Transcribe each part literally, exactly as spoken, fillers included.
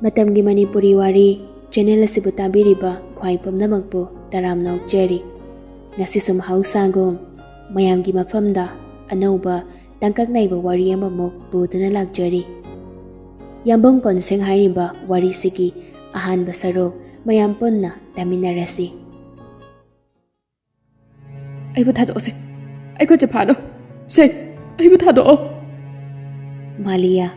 ꯃꯇꯝꯒꯤ ꯃꯅꯤꯄꯨꯔꯤ ꯋꯥꯔꯤ ꯆꯦꯅꯦꯜ ꯑꯁꯤꯕꯨ ꯇꯥꯕꯤꯔꯤꯕ ꯈ꯭ꯋꯥꯏ ꯄꯨꯝꯅꯃꯛꯄꯨ ꯇꯔꯥꯝꯅ ꯑꯣꯛꯆꯔꯤ꯫ ꯉꯁꯤꯁꯨ ꯃꯍꯧꯁꯥꯒꯨꯝ ꯃꯌꯥꯝꯒꯤ ꯃꯐꯝꯗ ꯑꯅꯧꯕ ꯇꯥꯡꯀꯛ ꯅꯥꯏꯕ ꯋꯥꯔꯤ ꯑꯃꯃꯨꯛ ꯄꯨꯗꯨꯅ ꯂꯥꯛꯆꯔꯤ꯫ ꯌꯥꯝꯕꯨꯡ ꯀꯣꯟꯁꯦꯡ ꯍꯥꯏꯔꯤꯕ ꯋꯥꯔꯤꯁꯤꯒꯤ ꯑꯍꯥꯟꯕ ꯁꯔꯨꯛ ꯃꯌꯥꯝ ꯄꯨꯟꯅ ꯇꯥꯃꯤꯟꯅꯔꯁꯤ꯫ ꯑꯩꯕꯨ ꯊꯥꯗꯣꯛꯑꯣꯁꯦ꯫ ꯑꯩ ꯈꯨꯠꯁꯦ ꯐꯥꯅꯣ꯫ ꯁꯦ, ꯑꯩꯕꯨ ꯊꯥꯗꯣꯛꯑꯣ꯫ ꯃꯥꯂꯤꯌꯥ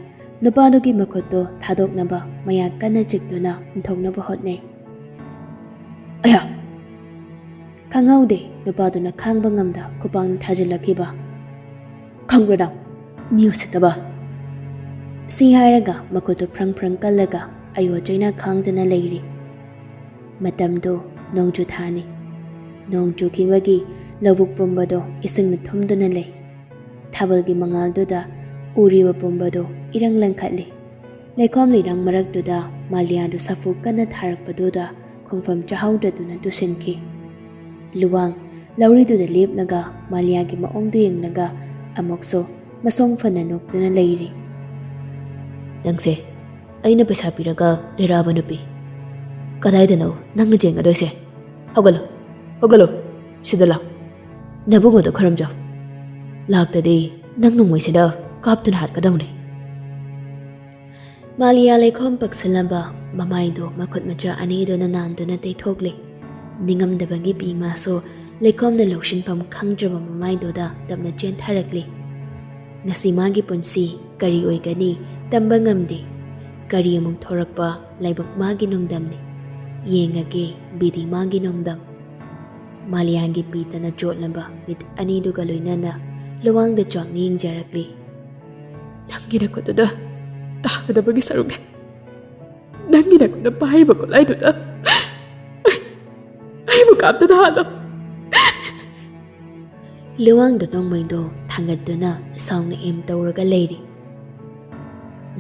ꯅꯨꯄꯥꯗꯨꯒꯤ ꯃꯈꯨꯠꯇꯨ ꯊꯥꯗꯣꯛꯅꯕ ꯃꯌꯥ ꯀꯟꯅ ꯆꯤꯛꯇꯨꯅ ꯏꯟꯊꯣꯛꯅꯕ ꯍꯣꯠꯅꯩ꯫ ꯑꯌꯥ! ꯈꯪꯍꯧꯗꯦ ꯅꯨꯄꯥꯗꯨꯅ ꯈꯥꯡꯕ ꯉꯝꯗ ꯈꯨꯄꯥꯛꯅ ꯊꯥꯖꯤꯜꯂꯛꯈꯤꯕ꯫ "ꯈꯪꯕ꯭ꯔꯥ ꯅꯪ? ꯃꯤ ꯎꯁꯤꯠꯇꯕ!" ꯁꯤ ꯍꯥꯏꯔꯒ ꯃꯈꯨꯠꯇꯨ ꯐ꯭ꯔꯪ ꯐ꯭ꯔꯪ ꯀꯜꯂꯒ ꯑꯌꯣ ꯆꯩꯅ ꯈꯥꯡꯗꯨꯅ ꯂꯩꯔꯤ꯫ ꯃꯇꯝꯗꯨ ꯅꯣꯡꯖꯨ ꯊꯥꯅꯤ꯫ ꯅꯣꯡ ꯆꯨꯈꯤꯕꯒꯤ ꯂꯧꯕꯨꯛ ꯄꯨꯝꯕꯗꯨ ꯏꯁꯤꯡꯅ ꯊꯨꯝꯗꯨꯅ ꯂꯩ꯫ ꯊꯥꯕꯜꯒꯤ ꯃꯉꯥꯜꯗꯨꯗ ꯎꯔꯤꯕ ꯄꯨꯝꯕꯗꯨ ꯏꯔꯪ ꯂꯪꯈꯠꯂꯤ꯫ ꯂꯩꯈꯣꯝ ꯂꯩꯅꯥꯡ ꯃꯔꯛꯇꯨꯗ ꯃꯥꯂꯤꯌꯥꯗꯨ ꯁꯥꯐꯨ ꯀꯟꯅ ꯊꯥꯔꯛꯄꯗꯨꯗ ꯈꯣꯡꯐꯝ ꯆꯥꯍꯧꯗꯗꯨꯅ ꯇꯨꯁꯤꯟꯈꯤ꯫ ꯂꯨꯋꯥꯡ ꯂꯧꯔꯤꯗꯨꯗ ꯂꯦꯞꯂꯒ ꯃꯥꯂꯤꯌꯥꯒꯤ ꯃꯑꯣꯡꯗꯨ ꯌꯦꯡꯂꯒ ꯑꯃꯨꯛꯁꯨ ꯃꯁꯣꯡ ꯐꯅ ꯅꯣꯛꯇꯨꯅ ꯂꯩꯔꯤ꯫ "ꯅꯪꯁꯦ ꯑꯩꯅ ꯄꯩꯁꯥ ꯄꯤꯔꯒ ꯂꯩꯔꯛꯑꯕ ꯅꯨꯄꯤ꯫ ꯀꯗꯥꯏꯗꯅꯣ ꯅꯪꯅ ꯆꯦꯟꯒꯗꯣꯏꯁꯦ? ꯍꯧꯒꯠꯂꯣ, ꯍꯧꯒꯠꯂꯣ, ꯁꯤꯗ ꯂꯥꯎ꯫ ꯅꯕꯨꯡꯉꯣꯗꯣ ꯈꯔꯝꯖꯧ꯫ ꯂꯥꯛꯇꯗꯤ ꯅꯪ ꯅꯣꯡꯃꯩꯁꯤꯗ ꯀꯥꯞꯇꯨꯅ ꯍꯥꯠꯀꯗꯧꯅꯤ꯫" ꯃꯥꯂꯤꯌꯥ ꯂꯩꯈꯣꯝ ꯄꯛꯁꯤꯜꯂꯕ ꯃꯃꯥꯏꯗꯨ ꯃꯈꯨꯠ ꯃꯆꯥ ꯑꯅꯤꯗꯨꯅ ꯅꯥꯟꯗꯨꯅ ꯇꯩꯊꯣꯛꯂꯤ꯫ ꯅꯤꯡꯉꯝꯗꯕꯒꯤ ꯄꯤ ꯃꯥꯁꯨ ꯂꯩꯈꯣꯝꯅ ꯂꯧꯁꯤꯟꯐꯝ ꯈꯪꯗ꯭ꯔꯕ ꯃꯃꯥꯏꯗꯨꯗ ꯇꯞꯅ ꯆꯦꯟꯊꯔꯛꯂꯤ꯫ ꯉꯁꯤ ꯃꯥꯒꯤ ꯄꯨꯟꯁꯤ ꯀꯔꯤ ꯑꯣꯏꯒꯅꯤ ꯇꯝꯕ ꯉꯝꯗꯦ꯫ ꯀꯔꯤ ꯑꯃꯨꯛ ꯊꯣꯔꯛꯄ ꯂꯥꯏꯕꯛ ꯃꯥꯒꯤ ꯅꯣꯡꯗꯝꯅꯤ꯫ ꯌꯦꯡꯉꯒꯦ ꯕꯤꯗꯤ ꯃꯥꯒꯤ ꯅꯣꯡꯗꯝ꯫ ꯃꯥꯂꯤꯌꯥꯒꯤ ꯄꯤꯇꯅ ꯆꯣꯠꯂꯕ ꯃꯤꯠ ꯑꯅꯤꯗꯨꯒ ꯂꯣꯏꯅꯅ ꯂꯨꯋꯥꯡꯗ ꯆꯥꯎꯅ ꯌꯦꯡꯖꯔꯛꯂꯤ꯫ "ꯅꯪꯒꯤ ꯅꯈꯨꯠꯇꯨꯗ ꯇꯥꯒꯗꯕꯒꯤ ꯁꯔꯨꯛꯅꯦ꯫ ꯅꯪꯒꯤ ꯅꯈꯨꯠꯅ ꯄꯥꯏꯔꯤꯕ ꯈꯨꯠꯂꯥꯏꯗꯨꯗ ꯑꯩꯕꯨ ꯀꯥꯞꯇꯨꯅ ꯍꯥꯠꯂꯣ꯫" ꯂꯨꯋꯥꯡꯗ ꯅꯣꯡꯃꯩꯗꯣ ꯊꯥꯡꯒꯠꯇꯨꯅ ꯁꯥꯎꯅ ꯑꯦꯝ ꯇꯧꯔꯒ ꯂꯩꯔꯤ꯫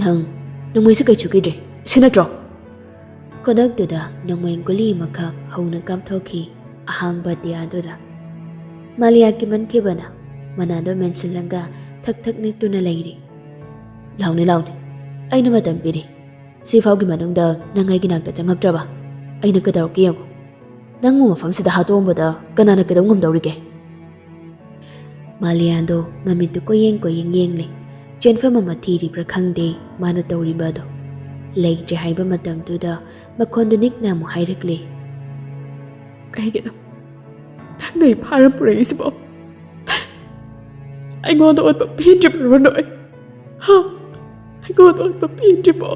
"ꯅꯪ ꯅꯣꯡꯃꯩꯁꯦ ꯀꯩꯁꯨ ꯀꯤꯗ꯭ꯔꯦ, ꯁꯤ ꯅꯠꯇ꯭ꯔꯣ?" ꯈꯨꯗꯛꯇꯨꯗ ꯅꯣꯡꯃꯩ ꯒꯨꯂꯤ ꯑꯃꯈꯛ ꯍꯧꯅ ꯀꯥꯞꯊꯣꯛꯈꯤ ꯑꯍꯥꯡꯕ ꯑꯇꯤꯌꯥꯗꯨꯗ꯫ ꯃꯥꯂꯤꯌꯥ ꯀꯤꯃꯟꯈꯤꯕꯅ ꯃꯅꯥꯗꯣ ꯃꯦꯟꯁꯤꯜꯂꯒ ꯊꯛ ꯊꯛ ꯅꯤꯛꯇꯨꯅ ꯂꯩꯔꯤ꯫ "ꯂꯥꯎꯅꯦ, ꯂꯥꯎꯅꯦ, ꯑꯩꯅ ꯃꯇꯝ ꯄꯤꯔꯤ꯫ ꯁꯤꯐꯥꯎꯒꯤ ꯃꯅꯨꯡꯗ ꯅꯪ ꯑꯩꯒꯤ ꯅꯥꯛꯇ ꯆꯪꯉꯛꯇ꯭ꯔꯕ? ꯑꯩꯅ ꯀꯩꯗꯧꯔꯛꯀꯦ ꯌꯦꯡꯉꯨ꯫ ꯅꯪꯕꯨ ꯃꯐꯝꯁꯤꯗ ꯍꯥꯠꯇꯣꯛꯑꯝꯕꯗ ꯀꯅꯥꯅ ꯀꯩꯗꯧ ꯉꯝꯗꯧꯔꯤꯒꯦ? ꯃꯥꯂꯤꯌꯥꯗꯣ ꯃꯃꯤꯠꯇꯨ ꯀꯣꯏꯌꯦꯡ ꯀꯣꯏꯌꯦꯡ ꯌꯦꯡꯂꯦ꯫ ꯆꯦꯟꯐꯝ ꯑꯃ ꯊꯤꯔꯤꯕ꯭ꯔꯥ ꯈꯪꯗꯦ ꯃꯥꯅ ꯇꯧꯔꯤꯕ ꯑꯗꯣ꯫ ꯂꯩꯇ꯭ꯔꯦ ꯍꯥꯏꯕ ꯃꯇꯝꯗꯨꯗ ꯃꯈꯣꯟꯗꯨ ꯅꯤꯛꯅ ꯑꯃꯨꯛ ꯍꯥꯏꯔꯛꯂꯦ꯫ "ꯀꯩꯒꯤꯅꯣ ꯅꯪꯅ ꯑꯩ ꯐꯥꯔ ꯄꯨꯔꯛꯏꯁꯤꯕꯣ? ꯑꯩꯉꯣꯟꯗ ꯑꯣꯠꯄ ꯄꯦꯟꯗ꯭ꯔꯤꯕ꯭ꯔꯣ ꯅꯣꯏ? ꯍꯥ? ꯑꯩꯉꯣꯟꯗ ꯑꯣꯠꯄ ꯄꯦꯟꯗ꯭ꯔꯤꯕꯣ?"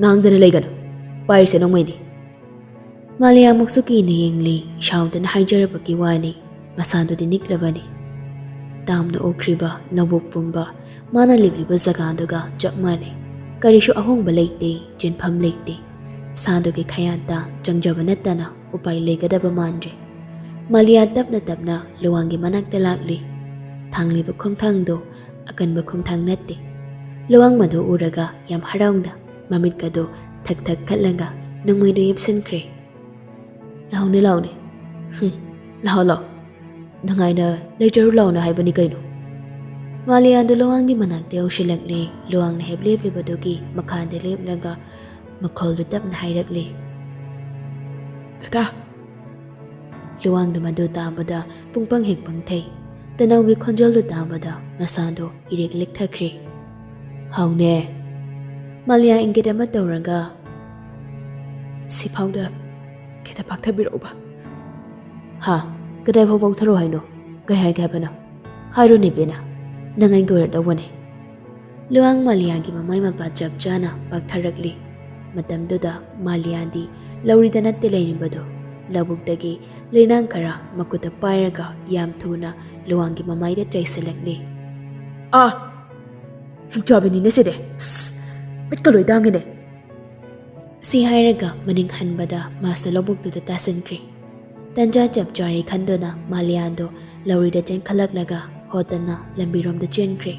"ꯉꯥꯡꯗꯅ ꯂꯩꯒꯅꯨ꯫ ꯄꯥꯏꯔꯤꯁꯦ ꯅꯣꯡꯃꯩꯅꯤ꯫" ꯃꯥꯂꯤꯌꯥ ꯑꯃꯨꯛꯁꯨ ꯀꯤꯅ ꯌꯦꯡꯂꯤ꯫ ꯁꯥꯎꯗꯅ ꯍꯥꯏꯖꯔꯕꯒꯤ ꯋꯥꯅꯤ꯫ ꯃꯁꯥꯗꯨꯗꯤ ꯅꯤꯛꯂꯕꯅꯤ꯫ ꯇꯥꯝꯅ ꯎꯈ꯭ꯔꯤꯕ ꯂꯧꯕꯨꯛ ꯄꯨꯝꯕ ꯃꯥꯅ ꯂꯦꯞꯂꯤꯕ ꯖꯒꯥꯗꯨꯒ ꯆꯞ ꯃꯥꯟꯅꯩ꯫ ꯀꯔꯤꯁꯨ ꯑꯍꯣꯡꯕ ꯂꯩꯇꯦ, ꯆꯦꯟꯐꯝ ꯂꯩꯇꯦ꯫ ꯁꯥꯗꯨꯒꯤ ꯈꯌꯥꯟꯇ ꯆꯪꯖꯕ ꯅꯠꯇꯅ ꯎꯄꯥꯏ ꯂꯩꯒꯗꯕ ꯃꯥꯟꯗ꯭ꯔꯦ꯫ ꯃꯥꯂꯤꯌꯥ ꯇꯞꯅ ꯇꯞꯅ ꯂꯨꯋꯥꯡꯒꯤ ꯃꯅꯥꯛꯇ ꯂꯥꯛꯂꯤ꯫ ꯊꯥꯡꯂꯤꯕ ꯈꯣꯡꯊꯥꯡꯗꯣ ꯑꯀꯟꯕ ꯈꯣꯡꯊꯥꯡ ꯅꯠꯇꯦ꯫ ꯂꯨꯋꯥꯡ ꯃꯗꯨ ꯎꯔꯒ ꯌꯥꯝ ꯍꯔꯥꯎꯅ ꯃꯃꯤꯠꯀꯗꯣ ꯊꯛ ꯊꯛ ꯈꯠꯂꯒ ꯅꯣꯡꯃꯩꯗꯣ ꯌꯦꯞꯁꯤꯟꯈ꯭ꯔꯦ꯫ "ꯂꯥꯎꯅꯦ, ꯂꯥꯎꯅꯦ꯫ ꯍꯨꯝ, ꯂꯥꯎ, ꯂꯥꯎ꯫ ꯅꯨꯡꯉꯥꯏꯅ ꯂꯩꯖꯔꯨ ꯂꯥꯎꯅ ꯍꯥꯏꯕꯅꯤ ꯀꯩꯅꯣ꯫" ꯃꯥꯂꯤꯌꯥꯗꯨ ꯂꯨꯋꯥꯡꯒꯤ ꯃꯅꯥꯛꯇ ꯌꯧꯁꯤꯜꯂꯛꯂꯦ꯫ ꯂꯨꯋꯥꯡꯅ ꯍꯦꯞ ꯂꯦꯞꯂꯤꯕꯗꯨꯒꯤ ꯃꯈꯥꯗ ꯂꯦꯞꯂꯒ ꯃꯈꯣꯜꯗꯨ ꯇꯞꯅ ꯍꯥꯏꯔꯛꯂꯦ꯫ "ꯗꯗꯥ!" ꯂꯨꯋꯥꯡꯗ ꯃꯗꯨ ꯇꯥꯕꯗ ꯄꯨꯡꯄꯪ ꯍꯦꯛ ꯄꯪꯊꯩ꯫ ꯇꯅꯧꯒꯤ ꯈꯣꯟꯖꯦꯜꯗꯨ ꯇꯥꯕꯗ ꯃꯁꯥꯗꯣ ꯏꯔꯦꯛ ꯂꯦꯛꯊꯈ꯭ꯔꯦ꯫ "ꯍꯥꯎꯅꯦ꯫" ꯃꯥꯂꯤꯌꯥ ꯏꯪꯒꯤꯠ ꯑꯃ ꯇꯧꯔꯒ, "ꯁꯤꯐꯥꯎꯗ ꯈꯤꯇ ꯄꯥꯛꯊꯕꯤꯔꯛꯎꯕ꯫" "ꯍꯥ? ꯀꯗꯥꯏꯐꯥꯎ ꯄꯥꯛꯊꯔꯣ ꯍꯥꯏꯅꯣ? ꯀꯩ ꯍꯥꯏꯒꯦ ꯍꯥꯏꯕꯅꯣ? ꯍꯥꯏꯔꯣꯅꯦ ꯕꯦꯅꯥ, ꯅꯪ ꯑꯩꯒꯤ ꯑꯣꯏꯔꯗꯧꯕꯅꯦ꯫" ꯂꯨꯋꯥꯡ ꯃꯥꯂꯤꯌꯥꯒꯤ ꯃꯃꯥꯏ ꯃꯄꯥ ꯆꯞ ꯆꯥꯅ ꯄꯥꯛꯊꯔꯛꯂꯤ꯫ ꯃꯇꯝꯗꯨꯗ ꯃꯥꯂꯤꯌꯥꯗꯤ ꯂꯧꯔꯤꯗ ꯅꯠꯇꯦ ꯂꯩꯔꯤꯕꯗꯣ, ꯂꯧꯕꯨꯛꯇꯒꯤ ꯂꯩꯅꯥꯡ ꯈꯔ ꯃꯈꯨꯠꯇ ꯄꯥꯏꯔꯒ ꯌꯥꯝ ꯊꯨꯅ ꯂꯨꯋꯥꯡꯒꯤ ꯃꯃꯥꯏꯗ ꯆꯥꯏꯁꯤꯜꯂꯛꯂꯤ꯫ "ꯑꯥ! ꯍꯤꯡꯆꯥꯕꯤꯅꯤꯅꯦ ꯁꯤꯗꯤ꯫ ꯑꯁ! ꯃꯤꯠꯀ ꯂꯣꯏ ꯇꯥꯡꯉꯤꯅꯦ꯫" ꯁꯤ ꯍꯥꯏꯔꯒ ꯃꯅꯤꯡ ꯍꯟꯕꯗ ꯃꯥꯁꯨ ꯂꯧꯕꯨꯛꯇꯨꯗ ꯇꯥꯁꯤꯟꯈ꯭ꯔꯦ꯫ ꯇꯟꯖꯥ ꯆꯞ ꯆꯥꯔꯦ ꯈꯟꯗꯨꯅ ꯃꯥꯂꯤꯌꯥꯗꯣ ꯂꯧꯔꯤꯗ ꯆꯦꯟꯈꯠꯂꯛꯂꯒ ꯍꯣꯠꯇꯅ ꯂꯝꯕꯤꯔꯣꯝꯗ ꯆꯦꯟꯈ꯭ꯔꯦ꯫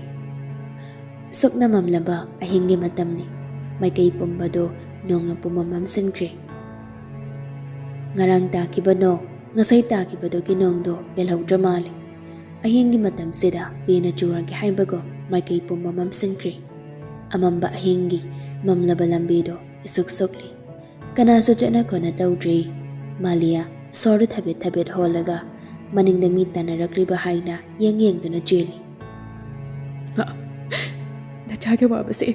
ꯁꯨꯛꯅ ꯃꯝꯂꯕ ꯑꯍꯤꯡꯒꯤ ꯃꯇꯝꯅꯤ꯫ ꯃꯥꯏꯀꯩ ꯄꯨꯝꯕꯗꯨ ꯅꯣꯡꯅ ꯄꯨꯝꯃꯝ ꯃꯝꯁꯤꯟꯈ꯭ꯔꯦ꯫ ꯉꯔꯥꯡ ꯇꯥꯈꯤꯕ ꯅꯣꯡ, ꯉꯁꯥꯏ ꯇꯥꯈꯤꯕꯗꯨꯒꯤ ꯅꯣꯡꯗꯣ ꯄꯦꯜꯍꯧꯗ꯭ꯔ ꯃꯥꯜꯂꯦ꯫ ꯑꯍꯤꯡꯒꯤ ꯃꯇꯝꯁꯤꯗ ꯄꯦꯟꯅ ꯆꯨꯔꯒꯦ ꯍꯥꯏꯕꯒꯨꯝ ꯃꯥꯏꯀꯩ ꯄꯨꯝꯕ ꯃꯝꯁꯤꯟꯈ꯭ꯔꯦ꯫ ꯑꯃꯝꯕ ꯑꯍꯤꯡꯒꯤ ꯃꯝꯂꯕ ꯂꯝꯕꯤꯗꯣ ꯏꯁꯨꯛ ꯁꯨꯛꯂꯤ꯫ ꯀꯅꯥꯁꯨ ꯆꯠꯅ ꯈꯣꯠꯅ ꯇꯧꯗ꯭ꯔꯤ꯫ ꯃꯥꯂꯤꯌꯥ ꯁꯣꯔꯗꯨ ꯊꯕꯦꯠ ꯊꯕꯦꯠ ꯍꯣꯜꯂꯒ ꯃꯅꯤꯡꯗ ꯃꯤ ꯇꯥꯟꯅꯔꯛꯂꯤꯕ ꯍꯥꯏꯅ ꯌꯦꯡ ꯌꯦꯡꯗꯨꯅ ꯆꯦꯜꯂꯤ꯫ "ꯃꯥ, ꯅꯆꯥꯒꯤ ꯑꯋꯥꯕꯁꯦ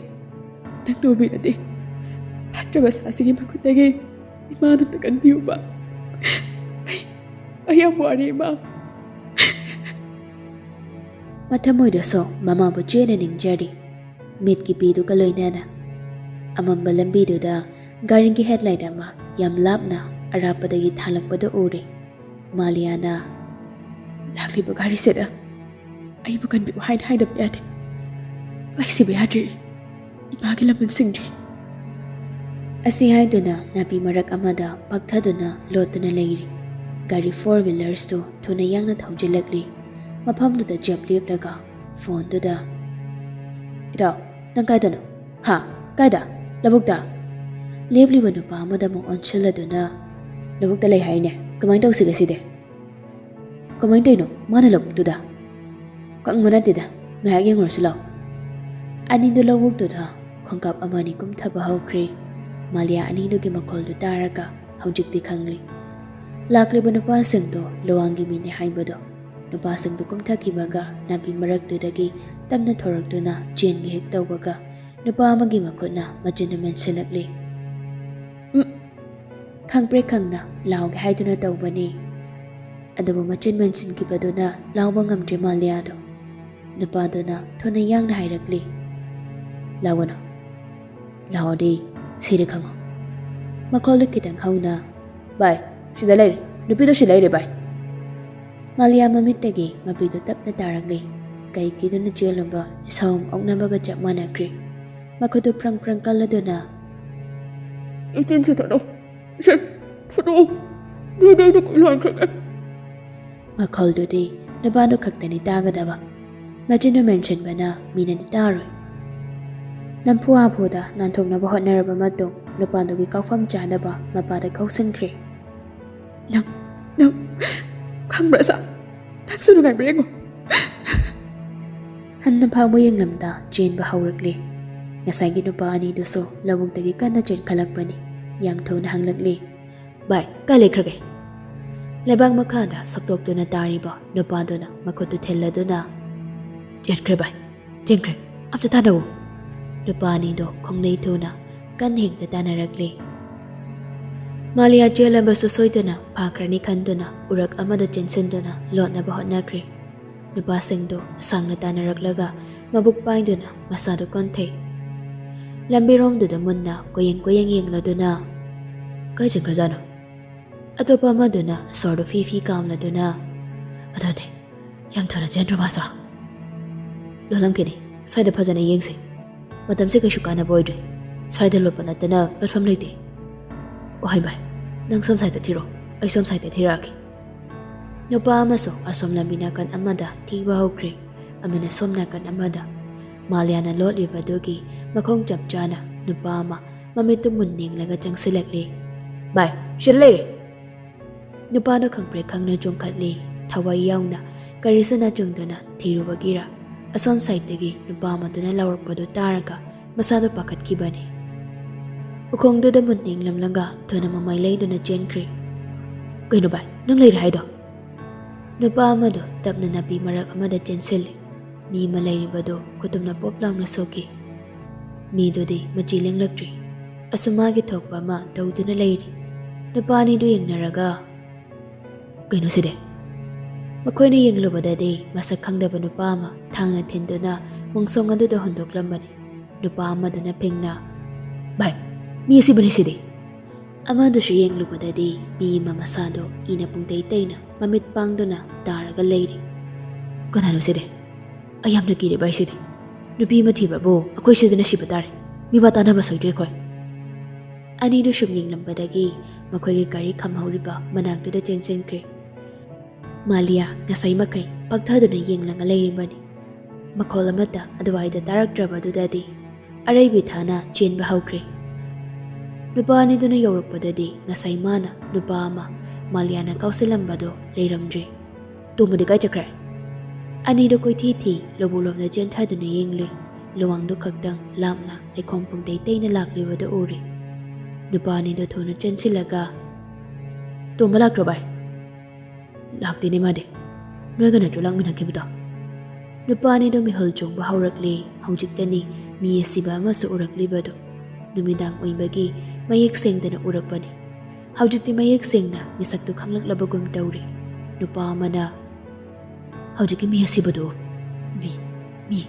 ꯅꯪ ꯎꯕꯤꯔꯗꯤ, ꯐꯠꯇ꯭ꯔꯕ ꯁꯥꯁꯤꯒꯤ ꯃꯈꯨꯠꯇꯒꯤ ꯏꯃꯥꯗꯨ ꯑꯝꯇ ꯀꯟꯕꯤꯌꯨꯕ꯫ ꯑꯩ, ꯑꯩ ꯌꯥꯝ ꯋꯥꯔꯦ, ꯏꯃꯥ꯫" ꯃꯊꯃꯣꯏꯗꯁꯨ ꯃꯃꯥꯕꯨ ꯆꯦꯠꯅ ꯅꯤꯡꯖꯔꯤ꯫ ꯃꯤꯠꯀꯤ ꯄꯤꯗꯨꯒ ꯂꯣꯏꯅꯅ ꯑꯃꯝꯕ ꯂꯝꯕꯤꯗꯨꯗ ꯒꯥꯔꯤꯒꯤ ꯍꯦꯗꯂꯥꯏꯠ ꯑꯃ ꯌꯥꯝ ꯂꯥꯞꯅ ꯑꯔꯥꯞꯄꯗꯒꯤ ꯊꯥꯜꯂꯛꯄꯗꯨ ꯎꯔꯦ꯫ ꯃꯥꯂꯤꯌꯥꯅ, "ꯂꯥꯛꯂꯤꯕ ꯒꯥꯔꯤꯁꯤꯗ ꯑꯩꯕꯨ ꯀꯟꯕꯤꯌꯨ ꯍꯥꯏꯅ ꯍꯥꯏꯗꯕ ꯌꯥꯗꯦ꯫ ꯑꯩ ꯁꯤꯕ ꯌꯥꯗ꯭ꯔꯤ꯫ ꯏꯃꯥꯒꯤ ꯂꯃꯟꯁꯤꯡꯗꯤ꯫" ꯑꯁꯤ ꯍꯥꯏꯗꯨꯅ ꯅꯥꯄꯤ ꯃꯔꯛ ꯑꯃꯗ ꯄꯥꯛꯊꯗꯨꯅ ꯂꯣꯠꯇꯨꯅ ꯂꯩꯔꯤ꯫ ꯒꯥꯔꯤ ꯐꯣꯔ ꯋꯤꯂꯔꯁꯇꯨ ꯊꯨꯅ ꯌꯥꯡꯅ ꯊꯧꯖꯤꯜꯂꯛꯂꯤ꯫ ꯃꯐꯝꯗꯨꯗ ꯖꯦꯞ ꯂꯦꯞꯂꯒ ꯐꯣꯟꯗꯨꯗ, "ꯏꯇꯥꯎ, ꯅꯪ ꯀꯥꯏꯗꯅꯣ? ꯍꯥ? ꯀꯥꯏꯗ? ꯂꯧꯕꯨꯛꯇ?" ꯂꯦꯞꯂꯤꯕ ꯅꯨꯄꯥ ꯑꯃꯗ ꯑꯃꯨꯛ ꯑꯣꯟꯁꯤꯜꯂꯗꯨꯅ, "ꯂꯧꯕꯨꯛꯇ ꯂꯩ ꯍꯥꯏꯅꯦ꯫ ꯀꯃꯥꯏꯅ ꯇꯧꯁꯤꯒꯦ ꯁꯤꯗꯤ?" "ꯀꯃꯥꯏꯅ ꯇꯧꯔꯤꯅꯣ? ꯃꯥꯅ ꯂꯧꯕꯨꯛꯇꯨꯗ?" "ꯀꯪꯕ ꯅꯠꯇꯦꯗ, ꯉꯥꯏꯍꯥꯛ ꯌꯦꯡꯉꯨꯔꯁꯤ ꯂꯥꯎ꯫" ꯑꯅꯤꯗꯨ ꯂꯧꯕꯨꯛꯇꯨꯗ ꯈꯣꯡꯀꯥꯞ ꯑꯃꯅꯤ ꯀꯨꯝꯊꯕ ꯍꯧꯈ꯭ꯔꯦ꯫ ꯃꯥꯂꯤꯌꯥ ꯑꯅꯤꯗꯨꯒꯤ ꯃꯈꯣꯜꯗꯨ ꯇꯥꯔꯒ ꯍꯧꯖꯤꯛꯇꯤ ꯈꯪꯂꯤ꯫ ꯂꯥꯛꯂꯤꯕ ꯅꯨꯄꯥꯁꯤꯡꯗꯨ ꯂꯨꯋꯥꯡꯒꯤ ꯃꯤꯅꯤ ꯍꯥꯏꯕꯗꯨ꯫ ꯅꯨꯄꯥꯁꯤꯡꯗꯨ ꯀꯨꯝꯊꯈꯤꯕꯒ ꯅꯥꯄꯤ ꯃꯔꯛꯇꯨꯗꯒꯤ ꯇꯞꯅ ꯊꯣꯔꯛꯇꯨꯅ ꯆꯦꯟꯒꯦ ꯍꯦꯛ ꯇꯧꯕꯒ ꯅꯨꯄꯥ ꯑꯃꯒꯤ ꯃꯈꯨꯠꯅ ꯃꯆꯤꯟꯗꯨ ꯃꯦꯟꯁꯤꯜꯂꯛꯂꯤ꯫ "ꯎꯝ, ꯈꯪꯄ꯭ꯔꯦꯛ ꯈꯪꯅ ꯂꯥꯎꯒꯦ ꯍꯥꯏꯗꯨꯅ ꯇꯧꯕꯅꯤ, ꯑꯗꯨꯕꯨ ꯃꯆꯤꯟ ꯃꯦꯟꯁꯤꯟꯈꯤꯕꯗꯨꯅ ꯂꯥꯎꯕ ꯉꯝꯗ꯭ꯔꯦ ꯃꯥꯂꯤꯌꯥꯗꯣ꯫" ꯅꯨꯄꯥꯗꯨꯅ ꯊꯨꯅ ꯌꯥꯡꯅ ꯍꯥꯏꯔꯛꯂꯤ, "ꯂꯥꯎꯒꯅꯨ, ꯂꯥꯎꯔꯗꯤ ꯁꯤꯔꯦ ꯈꯪꯉꯨ꯫" ꯃꯈꯣꯜꯗꯨ ꯈꯤꯇꯪ ꯍꯧꯅ, "ꯚꯥꯏ, ꯁꯤꯗ ꯂꯩꯔꯦ, ꯅꯨꯄꯤꯗꯣ ꯁꯤ ꯂꯩꯔꯦ ꯚꯥꯏ꯫" ꯃꯥꯂꯤꯌꯥ ꯃꯃꯤꯠꯇꯒꯤ ꯃꯄꯤꯗꯨ ꯇꯞꯅ ꯇꯥꯔꯛꯂꯤ꯫ ꯀꯩ ꯀꯤꯗꯨꯅ ꯆꯦꯜꯂꯨꯕ ꯏꯁꯧ ꯑꯣꯛꯅꯕꯒ ꯆꯞ ꯃꯥꯟꯅꯈ꯭ꯔꯦ꯫ ꯃꯈꯨꯠꯇꯨ ꯐ꯭ꯔꯪ ꯐ꯭ꯔꯪ ꯀꯜꯂꯗꯨꯅ, "ꯏꯆꯤꯟꯁꯤ ꯊꯥꯗꯣꯛ, ꯏꯆꯤꯟ ꯊꯥꯗꯣꯛꯎ, ꯅꯣꯏꯗ ꯑꯩꯅ ꯀꯣꯏ ꯂꯥꯟꯈ꯭ꯔꯒꯦ꯫" ꯃꯈꯣꯜꯗꯨꯗꯤ ꯅꯨꯄꯥꯗꯨ ꯈꯛꯇꯅꯤ ꯇꯥꯒꯗꯕ꯫ ꯃꯆꯤꯟꯗꯨ ꯃꯦꯟꯁꯤꯟꯕꯅ ꯃꯤꯅꯗꯤ ꯇꯥꯔꯣꯏ꯫ ꯅꯝꯐꯨ ꯍꯥꯐꯨꯗ ꯅꯥꯟꯊꯣꯛꯅꯕ ꯍꯣꯠꯅꯔꯕ ꯃꯇꯨꯡ ꯅꯨꯄꯥꯗꯨꯒꯤ ꯀꯥꯎꯐꯝ ꯆꯥꯗꯕ ꯃꯄꯥꯗ ꯀꯧꯁꯤꯟꯈ꯭ꯔꯦ꯫ "ꯅꯪ, ꯅꯪ ꯈꯪꯕ꯭ꯔꯥ ꯁꯥ? ꯅꯪꯁꯨ ꯅꯨꯡꯉꯥꯏꯕ꯭ꯔꯥ ꯌꯦꯡꯉꯣ꯫" ꯍꯟꯅ ꯐꯥꯎꯕ ꯌꯦꯡꯂꯝꯗ ꯆꯦꯟꯕ ꯍꯧꯔꯛꯂꯦ꯫ ꯉꯁꯥꯏꯒꯤ ꯅꯨꯄꯥ ꯑꯅꯤꯗꯨꯁꯨ ꯂꯧꯕꯨꯛꯇꯒꯤ ꯀꯟꯅ ꯆꯦꯟꯈꯠꯂꯛꯄꯅꯤ꯫ ꯌꯥꯝ ꯊꯨꯅ ꯍꯪꯂꯛꯂꯤ, "ꯚꯥꯏ, ꯀꯥꯏ ꯂꯩꯈ꯭ꯔꯒꯦ?" ꯂꯩꯕꯥꯛ ꯃꯈꯥꯗ ꯁꯛꯇꯣꯛꯇꯨꯅ ꯇꯥꯔꯤꯕ ꯅꯨꯄꯥꯗꯨꯅ ꯃꯈꯨꯠꯇꯨ ꯊꯤꯜꯂꯗꯨꯅ, "ꯆꯦꯟꯈ꯭ꯔꯦ ꯚꯥꯏ, ꯆꯦꯟꯈ꯭ꯔꯦ꯫ ꯑꯝꯇ ꯇꯥꯟꯅꯧ!" ꯅꯨꯄꯥ ꯑꯅꯤꯗꯣ ꯈꯣꯡꯅꯩ ꯊꯨꯅ ꯀꯟ ꯍꯦꯛꯇ ꯇꯥꯟꯅꯔꯛꯂꯤ꯫ ꯃꯥꯂꯤꯌꯥ ꯆꯦꯜꯂꯕꯁꯨ ꯁꯣꯏꯗꯅ ꯐꯥꯈ꯭ꯔꯅꯤ ꯈꯟꯗꯨꯅ ꯎꯔꯛ ꯑꯃꯗ ꯆꯦꯟꯁꯤꯟꯗꯨꯅ ꯂꯣꯠꯅꯕ ꯍꯣꯠꯅꯈ꯭ꯔꯦ꯫ ꯅꯨꯄꯥꯁꯤꯡꯗꯨ ꯁꯥꯡꯅ ꯇꯥꯟꯅꯔꯛꯂꯒ ꯃꯕꯨꯛ ꯄꯥꯏꯗꯨꯅ ꯃꯁꯥꯗꯨ ꯀꯣꯟꯊꯩ꯫ ꯂꯝꯕꯤꯔꯣꯝꯗꯨꯗ ꯃꯨꯟꯅ ꯀꯣꯏꯌꯦꯡ ꯀꯣꯏꯌꯦꯡ ꯌꯦꯡꯂꯗꯨꯅ, "ꯀꯥꯏ ꯆꯠꯈ꯭ꯔꯖꯥꯠꯅꯣ?" ꯑꯇꯣꯞꯄ ꯑꯃꯗꯨꯅ ꯁꯣꯔꯗꯨ ꯐꯤ ꯐꯤ ꯀꯥꯝꯂꯗꯨꯅ, "ꯑꯗꯨꯅꯦ, ꯌꯥꯝ ꯊꯨꯅ ꯆꯦꯟꯗ꯭ꯔꯣ ꯃꯥꯁꯨ? ꯂꯣꯜꯂꯝꯈꯤꯅꯤ, ꯁ꯭ꯋꯥꯏꯗ ꯐꯖꯅ ꯌꯦꯡꯁꯤ꯫ ꯃꯇꯝꯁꯦ ꯀꯩꯁꯨ ꯀꯥꯟꯅꯕ ꯑꯣꯏꯗ꯭ꯔꯦ꯫ ꯁ꯭ꯋꯥꯏꯗ ꯂꯣꯠꯄ ꯅꯠꯇꯅ ꯂꯣꯠꯐꯝ ꯂꯩꯇꯦ꯫ ꯑꯣ ꯍꯩ ꯚꯥꯏ, ꯅꯪ ꯁꯣꯝ ꯁꯥꯏꯗ ꯊꯤꯔꯣ, ꯑꯩ ꯁꯣꯝ ꯁꯥꯏꯗ ꯊꯤꯔꯛꯑꯒꯦ꯫" ꯅꯨꯄꯥ ꯑꯃꯁꯨ ꯑꯁꯣꯝ ꯂꯝꯕꯤ ꯅꯥꯀꯟ ꯑꯃꯗ ꯊꯤꯕ ꯍꯧꯈ꯭ꯔꯦ꯫ ꯑꯃꯅ ꯁꯣꯝ ꯅꯥꯀꯟ ꯑꯃꯗ꯫ ꯃꯥꯂꯤꯌꯥꯅ ꯂꯣꯠꯂꯤꯕꯗꯨꯒꯤ ꯃꯈꯣꯡ ꯆꯞ ꯆꯥꯅ ꯅꯨꯄꯥ ꯑꯃ ꯃꯃꯤꯠꯇꯨ ꯃꯨꯟ ꯌꯦꯡꯂꯒ ꯆꯪꯁꯤꯜꯂꯛꯂꯦ꯫ "ꯚꯥꯏ, ꯁꯤꯗ ꯂꯩꯔꯦ!" ꯅꯨꯄꯥꯗꯣ ꯈꯪꯄ꯭ꯔꯦꯛ ꯈꯪꯅ ꯆꯣꯡꯈꯠꯂꯤ꯫ ꯊꯋꯥꯏ ꯌꯥꯎꯅ ꯀꯔꯤꯁꯨ ꯅꯥꯆꯨꯡꯗꯅ ꯊꯤꯔꯨꯕꯒꯤꯔ, ꯑꯁꯣꯝ ꯁꯥꯏꯠꯇꯒꯤ ꯅꯨꯄꯥ ꯑꯃꯗꯨꯅ ꯂꯥꯎꯔꯛꯄꯗꯨ ꯇꯥꯔꯒ ꯃꯁꯥꯗꯣ ꯄꯥꯈꯠꯈꯤꯕꯅꯤ꯫ ꯎꯈꯣꯡꯗꯨꯗ ꯃꯨꯟ ꯌꯦꯡꯂꯝꯂꯒ ꯊꯨꯅ ꯃꯃꯩ ꯂꯩꯗꯨꯅ ꯆꯦꯟꯈ꯭ꯔꯦ꯫ "ꯀꯩꯅꯣ ꯚꯥꯏ, ꯅꯪ ꯂꯩꯔꯦ ꯍꯥꯏꯗꯣ?" ꯅꯨꯄꯥ ꯑꯃꯗꯨ ꯇꯞꯅ ꯅꯥꯄꯤ ꯃꯔꯛ ꯑꯃꯗ ꯆꯦꯟꯁꯤꯜꯂꯤ꯫ ꯃꯤ ꯑꯃ ꯂꯩꯔꯤꯕꯗꯨ ꯈꯨꯇꯨꯝꯅ ꯄꯣꯞ ꯂꯥꯎꯅ ꯁꯣꯛꯈꯤ꯫ ꯃꯤꯗꯨꯗꯤ ꯃꯆꯤ ꯂꯦꯡꯂꯛꯇ꯭ꯔꯤ꯫ ꯑꯁꯨꯝ ꯃꯥꯒꯤ ꯊꯣꯛꯄ ꯑꯃ ꯇꯧꯗꯨꯅ ꯂꯩꯔꯤ꯫ ꯅꯨꯄꯥ ꯑꯅꯤꯗꯨ ꯌꯦꯡꯅꯔꯒ, "ꯀꯩꯅꯣ ꯁꯤꯗꯤ?" ꯃꯈꯣꯏꯅ ꯌꯦꯡꯂꯨꯕꯗꯗꯤ ꯃꯁꯛ ꯈꯪꯗꯕ ꯅꯨꯄꯥ ꯑꯃ ꯊꯥꯡꯅ ꯊꯤꯟꯗꯨꯅ ꯃꯣꯡꯁꯣꯡ ꯑꯗꯨꯗ ꯍꯨꯟꯗꯣꯛꯂꯝꯕꯅꯤ꯫ ꯅꯨꯄꯥ ꯑꯃꯗꯨꯅ ꯐꯤꯡꯅ, "ꯚꯥꯏ, ꯃꯤ ꯑꯁꯤꯕꯨꯅꯤ ꯁꯤꯗꯤ!" ꯑꯃꯗꯨꯁꯨ ꯌꯦꯡꯂꯨꯕꯗꯗꯤ ꯃꯤ ꯑꯃ ꯃꯁꯥꯗꯣ ꯏꯅ ꯄꯨꯡꯇꯩ ꯇꯩꯅ ꯃꯃꯤꯠ ꯄꯥꯡꯗꯨꯅ ꯇꯥꯔꯒ ꯂꯩꯔꯤ꯫ "ꯀꯅꯥꯅꯣ ꯁꯤꯗꯤ? ꯑꯩ ꯌꯥꯝꯅ ꯀꯤꯔꯦ ꯚꯥꯏ ꯁꯤꯗꯤ꯫ ꯅꯨꯄꯤ ꯑꯃ ꯊꯤꯕ꯭ꯔꯕꯨ ꯑꯩꯈꯣꯏ ꯁꯤꯗꯅ ꯁꯤꯕ ꯇꯥꯔꯦ꯫ ꯃꯤꯋꯥ ꯇꯥꯅꯕ ꯁꯣꯏꯗ꯭ꯔꯦ ꯑꯩꯈꯣꯏ꯫" ꯑꯅꯤꯗꯨ ꯁꯨꯝ ꯌꯦꯡꯂꯝꯕꯗꯒꯤ ꯃꯈꯣꯏꯒꯤ ꯒꯥꯔꯤ ꯈꯝꯍꯧꯔꯤꯕ ꯃꯅꯥꯛꯇꯨꯗ ꯆꯦꯟꯁꯤꯟꯈ꯭ꯔꯦ꯫ ꯃꯥꯂꯤꯌꯥ ꯉꯁꯥꯏ ꯃꯈꯩ ꯄꯥꯛꯊꯗꯨꯅ ꯌꯦꯡꯂꯒ ꯂꯩꯔꯤꯕꯅꯤ꯫ ꯃꯈꯣꯜ ꯑꯃꯠꯇ ꯑꯗꯨꯋꯥꯏꯗ ꯇꯥꯔꯛꯇ꯭ꯔꯕꯗꯨꯗꯗꯤ ꯑꯔꯩꯕꯤ ꯊꯥꯅ ꯆꯦꯟꯕ ꯍꯧꯈ꯭ꯔꯦ꯫ ꯅꯨꯄꯥ ꯑꯅꯤꯗꯨꯅ ꯌꯧꯔꯛꯄꯗꯗꯤ ꯉꯁꯥꯏ ꯃꯥꯅ ꯅꯨꯄꯥ ꯑꯃ ꯃꯥꯂꯤꯌꯥꯅ ꯀꯥꯎꯁꯤꯜꯂꯝꯕꯗꯣ ꯂꯩꯔꯝꯗ꯭ꯔꯦ꯫ "ꯇꯣꯝꯕꯗꯤ ꯀꯥꯏ ꯆꯠꯈ꯭ꯔꯦ?" ꯑꯅꯤꯗꯨ ꯀꯣꯏꯊꯤ ꯊꯤ ꯂꯧꯕꯨꯛꯂꯣꯝꯗ ꯆꯦꯟꯊꯗꯨꯅ ꯌꯦꯡꯂꯨꯏ꯫ ꯂꯨꯋꯥꯡꯗꯨ ꯈꯛꯇꯪ ꯂꯥꯞꯅ ꯂꯩꯈꯣꯝ ꯄꯨꯡꯇꯩ ꯇꯩꯅ ꯂꯥꯛꯂꯤꯕꯗꯨ ꯎꯔꯤ꯫ ꯅꯨꯄꯥ ꯑꯅꯤꯗꯨ ꯊꯨꯅ ꯆꯦꯟꯁꯤꯜꯂꯒ, "ꯇꯣꯝꯕ ꯂꯥꯛꯇ꯭ꯔꯣ ꯚꯥꯏ?" "ꯂꯥꯛꯇꯦꯅꯦ ꯃꯥꯗꯤ꯫ ꯅꯣꯏꯒ ꯅꯠꯇ꯭ꯔꯣ ꯂꯥꯛꯃꯤꯟꯅꯈꯤꯕꯗꯣ?" ꯅꯨꯄꯥ ꯑꯅꯤꯗꯨ ꯃꯤꯍꯨꯜ ꯆꯣꯡꯕ ꯍꯧꯔꯛꯂꯤ꯫ ꯍꯧꯖꯤꯛꯇꯅꯤ ꯃꯤ ꯑꯁꯤꯕ ꯑꯃꯁꯨ ꯎꯔꯛꯂꯤꯕꯗꯨ꯫ ꯅꯨꯃꯤꯗꯥꯡ ꯑꯣꯏꯕꯒꯤ ꯃꯌꯦꯛ ꯁꯦꯡꯗꯅ ꯎꯔꯛꯄꯅꯤ꯫ ꯍꯧꯖꯤꯛꯇꯤ ꯃꯌꯦꯛ ꯁꯦꯡꯅ ꯃꯤꯁꯛꯇꯨ ꯈꯪꯂꯛꯂꯕꯒꯨꯝ ꯇꯧꯔꯤ꯫ ꯅꯨꯄꯥ ꯑꯃꯅ, "ꯍꯧꯖꯤꯛꯀꯤ ꯃꯤ ꯑꯁꯤꯕꯗꯨ ꯃꯤ, ꯃꯤ,